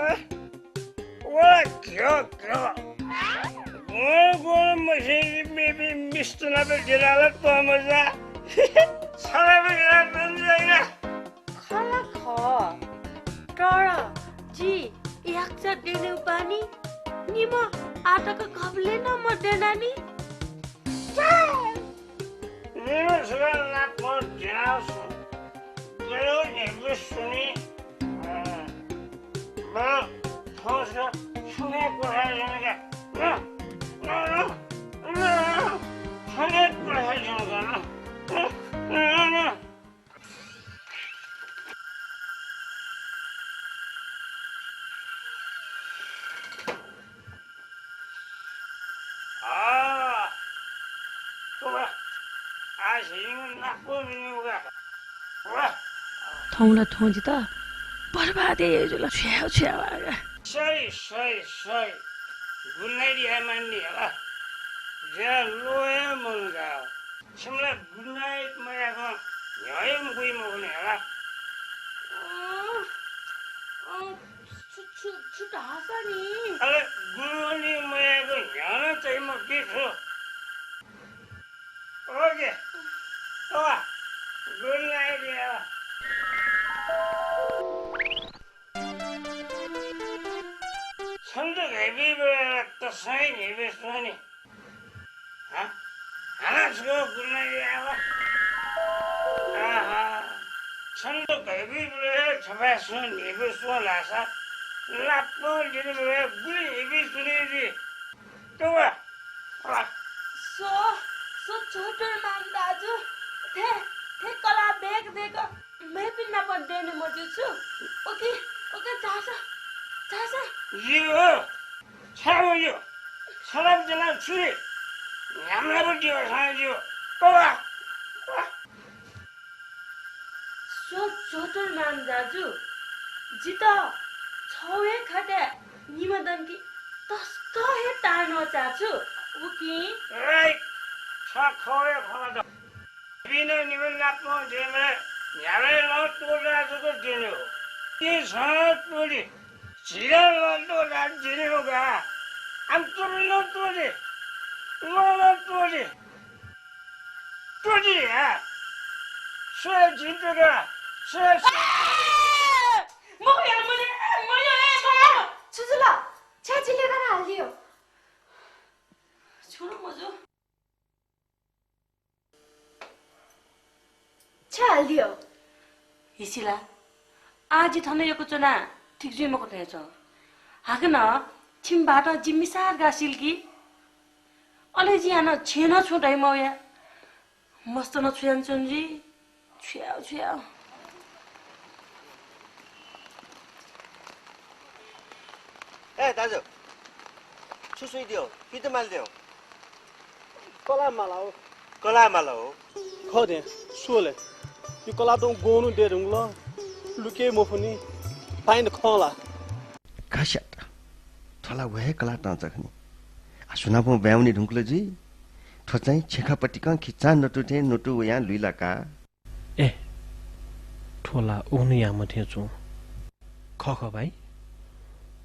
व घ्यः घ्यः। ग्वं ग्वं मस्यंकी मेपिं मिस्त नाप द्यनाः ला त्वःमज्या। छनापं यानाः त्वःमज्या। खः ला खः। तर जि याकःचा द्यनेगु बानी निम्ह आः तक गबलें नं मद्यना नि। निम्ह छुं नाप द्यनाः स्वँ। गय् न्ह्यइपुसे स्वनी। अँ, बरु थौंसित छुं हे क्वथाय् ज्यन का। न, न, न, न, न, छुं हे क्वथाय् ज्यन का, न। न, न, न, न। आ, थौं ला थौं जितः बर्बाद हे जुल, छ्याः छ्याः। सही, सही, सही। Good night याये मानि हला। ज्या ल्वः हे मनुका। छिमि ला good night मयाकं न्ह्यः हे मुइके मखु नि हला। अँ, अँ, छु, छु, छु धाःसा नि? अले good morning मयाकं न्ह्यः नं चाइ मखु कि छु? OK, तवा, good night याये। छन्त घय्पुइ बलय् ला तसकं हे न्ह्यइपुसे स्वनी। हँ? हानं छकः गुलि यायेगु ला? आहा, छन्त घइबुइबलय् हे छपाय् सुं न्हिपु सुं धाःसा नापं दिनबलय् गुलि न्हिपु सुं जुइ? तवा, वा। स्व, स्व छोटुमान दाजु, थ्व, थ्व कलाः दय्क दय्क मेपिं नाप द्यने मज्यू छु। ओके, ओके, झासँ, झासँ। ज्यू, छाय् मज्यू। छलाप जना छु रे? न्ह्याम्लाप द्यः सां ज्यू। कवा, वा। स्व छोटुमान दाजु, जितः छौ हे खतय् निम्ह दंके तसकं हे ताःन्वःचा छु। उकिं ए, छ खौ हे खला द। बिन निम्ह नाप द्येबलय् न्ह्याबलें नं त्वःता जक द्यने हो। तिं झन त्वःति, झिला नं त्वःता द्यने हो का। आम त्वःति नं त्वःति, लं नं त्वःति। त्वःति हे। स्वये जिं त्वःता, स्वये, स्वये। ए! मखु यार, मज्यू, ए, मज्यू, ए, मखु। छु जुल? छाय् जिं ल्यनाः हालिदियो? छु नं मज्यू। छाय् हालिदियो? हिसिला, आः जि थन यक्व च्वनाः ठीक जुइ मखु थें च्वं। हाकनं छिमि बाःतं जि मिसा धकाः सिल कि? अले जिं हानं छेँ नं छुं धइ मवया। मस्त नं छु यानाच्वने जुइ? छु याये, छु याये? ए दाजु, छु सुइदियो? पित मालिदियो? कलाः माला हो। कलाः माला हो? खः थें, स्व ले। यो कलाः तुं ग्वन्हु दये धुंकल, लुके मफुनि, पाइँत खं ला? घस्यात, थ्व ला व हे कलाः तंचा खनि। आ, सुनापं ब्वाँय् वने धुंकल जुइ? थ्व चाहिँ छेँखा पतिकं खिचां नतु थें नतु वयां लुइलाका। ए, थ्व ला उखुन्हुयाम्ह थें च्वं। खः खः भाइ,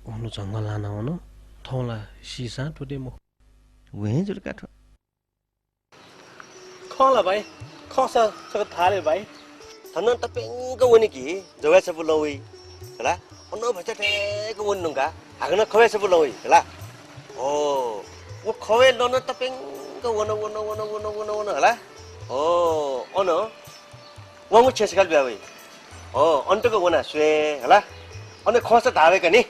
उखुन्हु झंगल लानावन, थौं ला सीसां त्वःते मखु। व हे जुल का थ्व। खः ला भाइ, खःसा छकः धाल हे भाइ। थन तप्यंक वनी कि जवय् छपु लँ वइ, हला? अन भचा थ्यंक वने धुंकाः हाकनं खवय् छपु लँ वइ, हला? ओ, व खवय् लँ नं तप्यंक वन, वन, वन, हला? ओ, अन वांगु छेँ सकाल ब्यावइ। अँ, अन तक वनाः स्वये हला। अन खःसा धाःवय् का नि।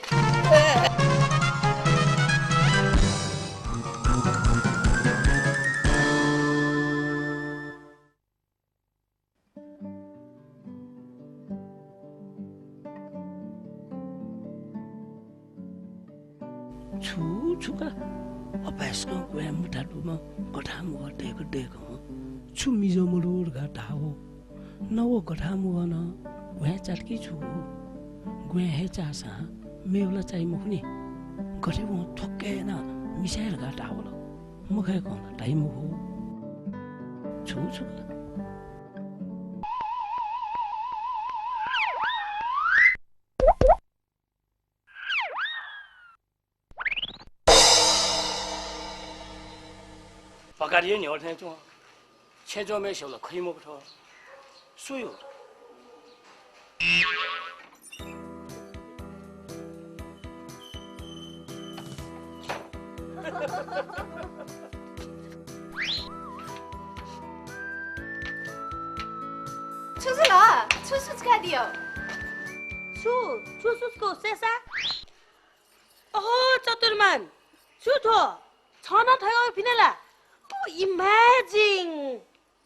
छु छु का, अपाय्सकं ग्वाँय् मुता दुम्ह गथांमुगः दय्क दय्कं छु मिजं मदु धकाः धाः हो। न व गथांमुगः नं ग्वाँय् चात कि छु? ग्वाँय् हे चाःसां मेव ला चाइ मखुनि। गथे वं थ्वक्क यानाः मिसाय् धकाः धाः वल। मखय्कं ला धाइ मखु। छु छु का। भकारिया न्ह्यः थें च्वं। छेँ च्वंम्हय्सित ला खइ मखु थ्व। सु यू? छु जुल? छु सुचुकादियो? छु, छु सुचुको सेसा? ओहो, चतुर्मान, छु थ्व? छं नं थथे भिने ला? ओ, amazing।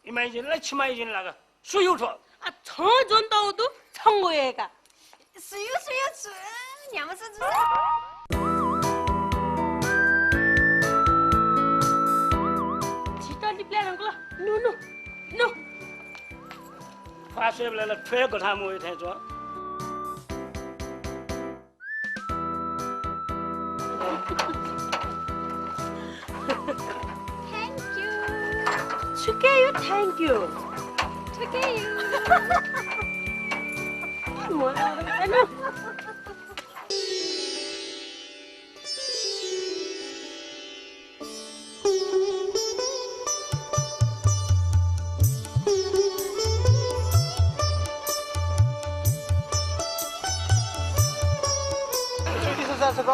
Amazing ला, छिमाइजिन लागा। सु यू थ्व? आ, छं ज्वनातःगु दु, छंगु हे का। सु यू, सु यू, छु, न्ह्याम्ह सु जू। झीत लिपलाये धुंकल। नु, नु, नु। ख्वाः स्वयेबलय् ला थ्व हे गथांमुगः थें च्वं। Thank you। छुके यू thank you। छुके यू। छुट्टी सुसार छ क?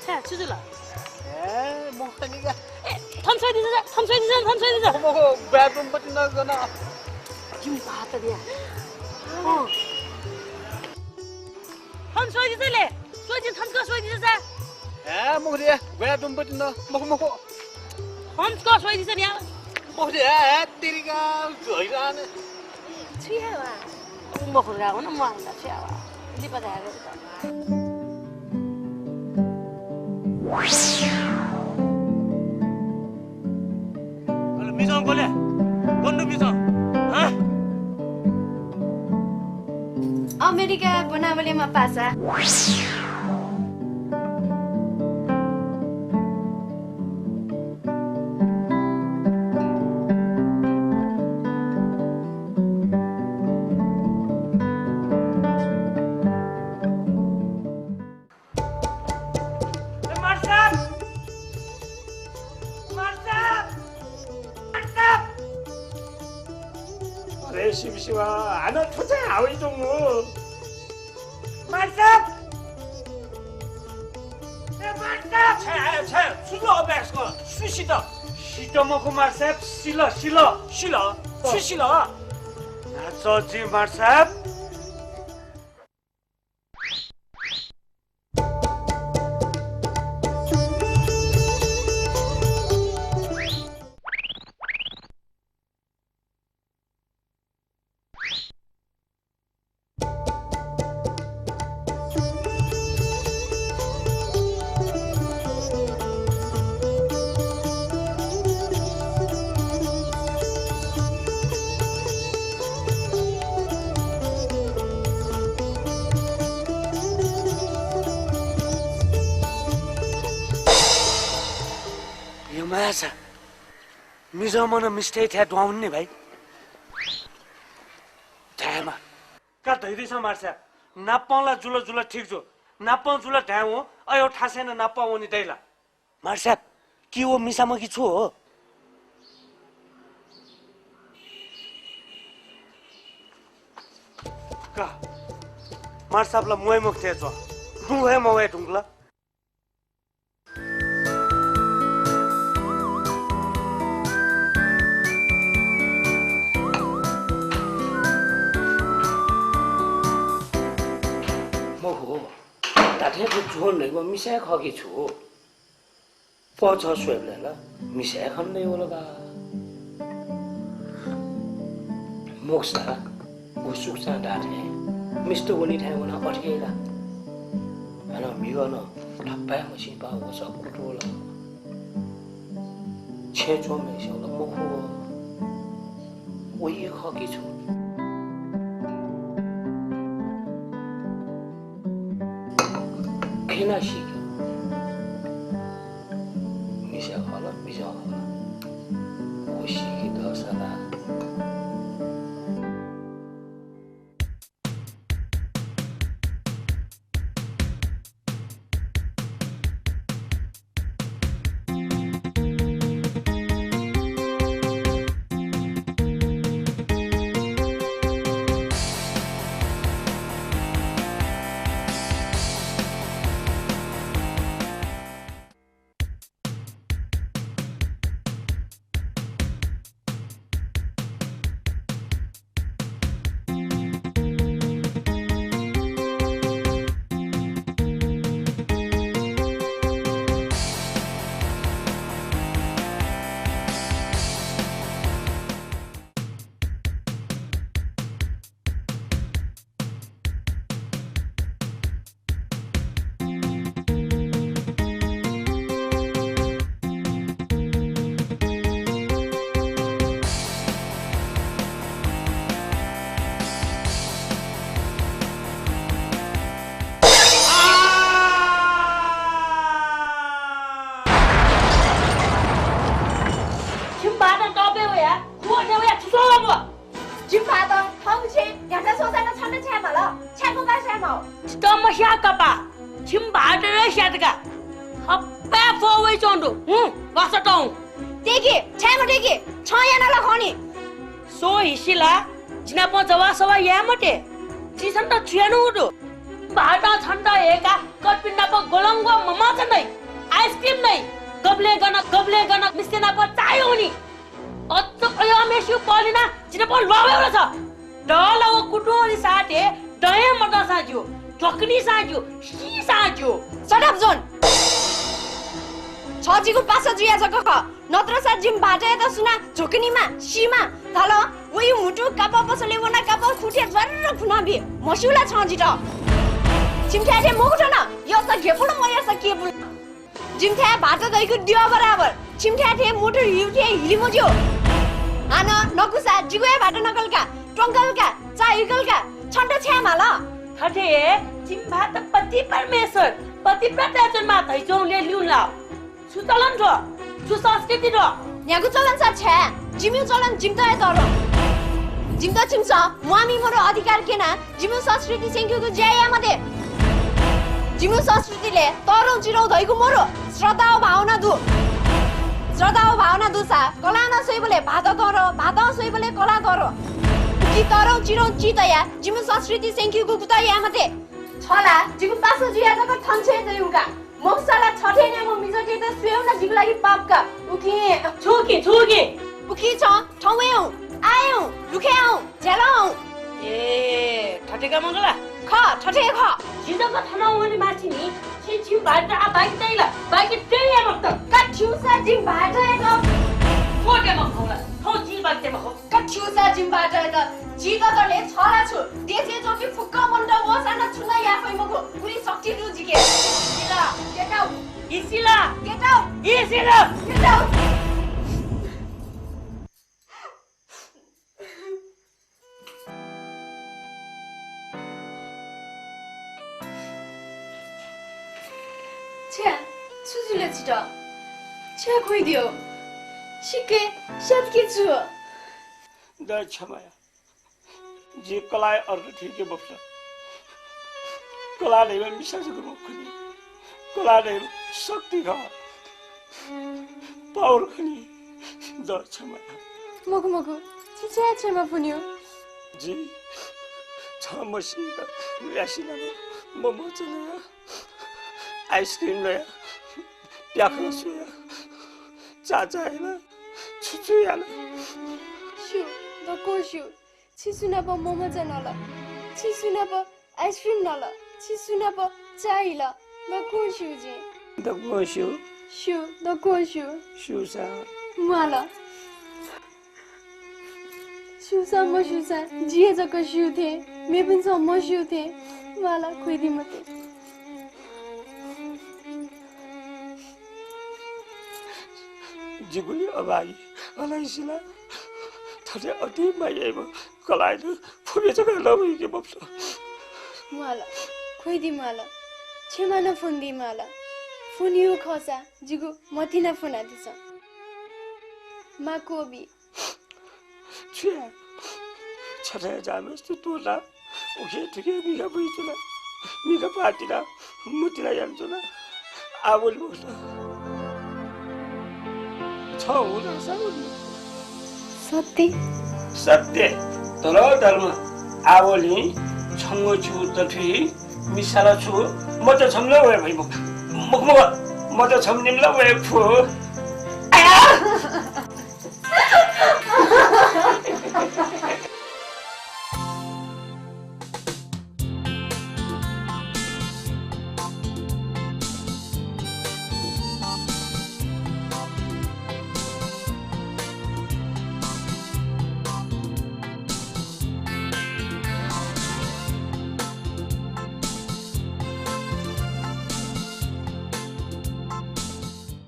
छ्या, छु जुल? ए, म खनिगा। ए, थम्सै दिन्छ, थम्सै थन स्वइदिसँ। मखु, बाथरुमपट्टि नं गन। जिम भात दिया। अँ। थन स्वइदिसँ ले। स्वइदि, थन स्वइदिसँ। ए, मखु रे, बाथरुमपट्टि नं। मखु, मखु। थन स्वइदिसँ नि। मखु रे, ए, तेरिका, झोइरान। छु हे वा। मखु रे, वन, म आउँदा छु हे वा। लिपा धाये। अले मिजं गले? गन दु मिजं? हँ? अमेरिका बनावलेमा पासा। ए, मार साहब! मार साहब! मार साहब! अरे शिव शिव, हानं थ्व चाहिँ हावइ तुमु। मार साहब! ए, मार साहब! छ्या, छ्या, सुलो अभ्यास कर, सुसित। सित मखु मार साहब, सिल, सिल। सिल? अँ। सुसिल? नाच जी मार साहब। यो माछा मिजं मन मिस्टे थ्या द्वाउन नि भाइ। धायेमा। का धैदिसँ मार्सा, नाप्पं ला जुल जुल ठीक जू, नाप्पं जुल धायेवं अयो थासय् नं नाप्पं वने दइ ला? मार्सा, कि व मिसाम्ह कि छु हो? का, मार्साप ला म्वाइ मखु थें च्वं, दुं हे मवये धुंकल। मखु, धात्थें थ्व झोल नइम्ह मिसा हे खः कि छु? पःचः स्वयेबलय् ला मिसा हे खने दइ वल का। मोक्ष ला व सुक्चां धाःथें मिस्त वनीथाय् वनाः अथे याइ ला? हानं म्हिगः नं ढप्पाय् म्हसीं पाः वसः कुतुवल। छेँय् च्वंम्हय्सित ला मखु, व हे खः कि छु? खिनाः सीकि। मिसा खः ला, मिजं खः ला? व सीकि दःसा ला। छिमि भाःत तःपय् वया, खुवः थें वया छु स्वः वःगु? जिमि भाःत थःगु छेँ न्ह्याथाय् स्वःसां नं छन्त छाय् माल, छाय् कपाः स्याये माः? जितः मस्याः कपाः, छिमि भाःत नं स्यात का। हप्पा फ्वः वइच्वं दु। हुँ, वासः तँ। तेकि, छाय् मतेकि, छं याना ला खः नि। स्व हिसि ला, जि नाप जवाःसवाः याये मते। जिं छन्त छु यानागु दु? भाःतं छन्त हय्काः कर्पिनि नाप ग्वलंग्व ममचा नइ, आइसक्रिम नइ, गबलें गन, गबलें गन मिस्तय् नाप चाःहिउ वनी। मेस्यु पलिना जिनापं ल्वावय् वल छ। दला व कुतुहली साथे दये मदंसां ज्यू, ध्वकनीसां ज्यू, सीसां ज्यू। Shut up, zone. छ जिगु पासा जुया जक खः। नत्रसा जिमि भाःतयात सुनां ध्वकनीमा, सीमा धाल। वयु म्हुतु कापः पसलय् वनाः कापः खुथय् ज्वार्र खुना बी। म्हस्यू ला छं जितः? छिमिथाय् थें मखु थन, यःसा घेपुल, मयःसा केबुल। जिमिथाय् भाःत दइगु द्यः बराबर, छिमिथाय् थें मोटर हिउ थें हिले मज्यू। हानं नकूसा जिगु हे भाःत नकल का, त्वंकल का, चाःहिकल का, छन्त छाय् माल? थथे हे जिमि भाःत पति परमेश्वर, पतिव्रता च्वनेमाः धइच्वंगु ल्यं ल्यून ला? छु चलन थ्व? छु संस्कृति थ्व? न्ह्यागु चलन सा छाय्? जिमिगु चलन जिमित हे तःधं। जिमित छिमिसं म्वाःमी मदु अधिकार क्यनाः जिमिगु संस्कृति स्यंकेगु ज्या याये मते। जिमिगु संस्कृतिलय् तःधं चिधं धइगु मदु, श्रद्धा व भावना दु। श्रद्धा व भावना दुसा कलाः नं स्वइबलय् भाःत तःधं, भाःतं स्वइबलय् कलाः तःधं। उकिं तःधं चिधं चिं तयाः जिमिगु संस्कृति स्यंकेगु कुतः याये मते। छ ला जिगु पासा जुया जक थन छेँ दइगु का। मखुसा ला छथें न्याम्ह मिजंतय्त स्वयेगु नं जिगु लागि पाप का। उकिं छु उकिं, छु उकिं? उकिं छं थौं वये हुँ, आः हे हुँ, लुखय् हुँ, झ्यालं हुँ। ए, थथे का मखु ला? खः, थथे हे खः। जि जक थनं वने मास्ति नि, छिं छिमि भाःत आः बाकि तइ ला? बाकि तये हे मखुत। का थ्यूसा जिमि भाःत हे का। थ्व हे मखु ला? थौं जिं बाकि तये मखु। का थ्यूसा जिमि भाःतयात जि दतले छ ला छु? देशय् च्वंपिं फुक्क मनूत वःसां नं छुं नं याये फइ मखु। उलि शक्ति दु जिके। इसिला, get out। इसिला। Get out। इसिला। Get out। छ्या, छु जुल छित? छ्या ख्वइदियो। सिक्क स्यातकि छु? दया क्षमा या। जिं कलाःया अर्थ थुइके मफुत। कलाः धइम्ह मिसा जक मखु नि। कलाः धइम्ह शक्ति खः। Power खः नि। दया क्षमा या। मखु, मखु। छि छाय् क्षमा फ्वनेगु? जि छं मसीक ल्यासेनाप मोमो चलेया, ice cream नया, प्याखं स्वया, चाचाय् याना, छु छु याना। स्यू, दक्वं स्यू। छि सुनाप मोमोचा नल, छि सुनाप ice cream नल, छि सुनाप चाः हिल, दक्वं स्यू जिं। दक्वं स्यू। स्यू, दक्वं स्यू। स्यूसा। म्वाल। स्यूसा मस्यूसा, जि हे जक स्यू थें, मेपिन्सं मस्यू थें। म्वाल, ख्वइदि मते। जि गुलि अभागी, अले इसिला थथे अति माया याइम्ह कलाःयात फुबे जक लबुइके मफुत। म्वाल, ख्वइदि म्वाल, क्षमा नं फ्वनेदि म्वाल। फ्वनेगु खःसा जिगु मतिना फ्वनादिसँ। माक्व बी। छु याये? छथाय् जाःम्हेसित त्वःताः उखे थुखे मिखा बुइच्वना, मिखा पाः तिनाः मतिना यानाच्वना। आः वने मखुत। छं हुँ धाःसा वने मखुत। सत्य? सत्य। धरोधर्म। आः वने। छंगु छु दथुइ, मिसा ला छु, मचा छम्ह ला वये फइ मखु। मखु, मखु, मचा छम्ह निम्ह ला वये फु। आया!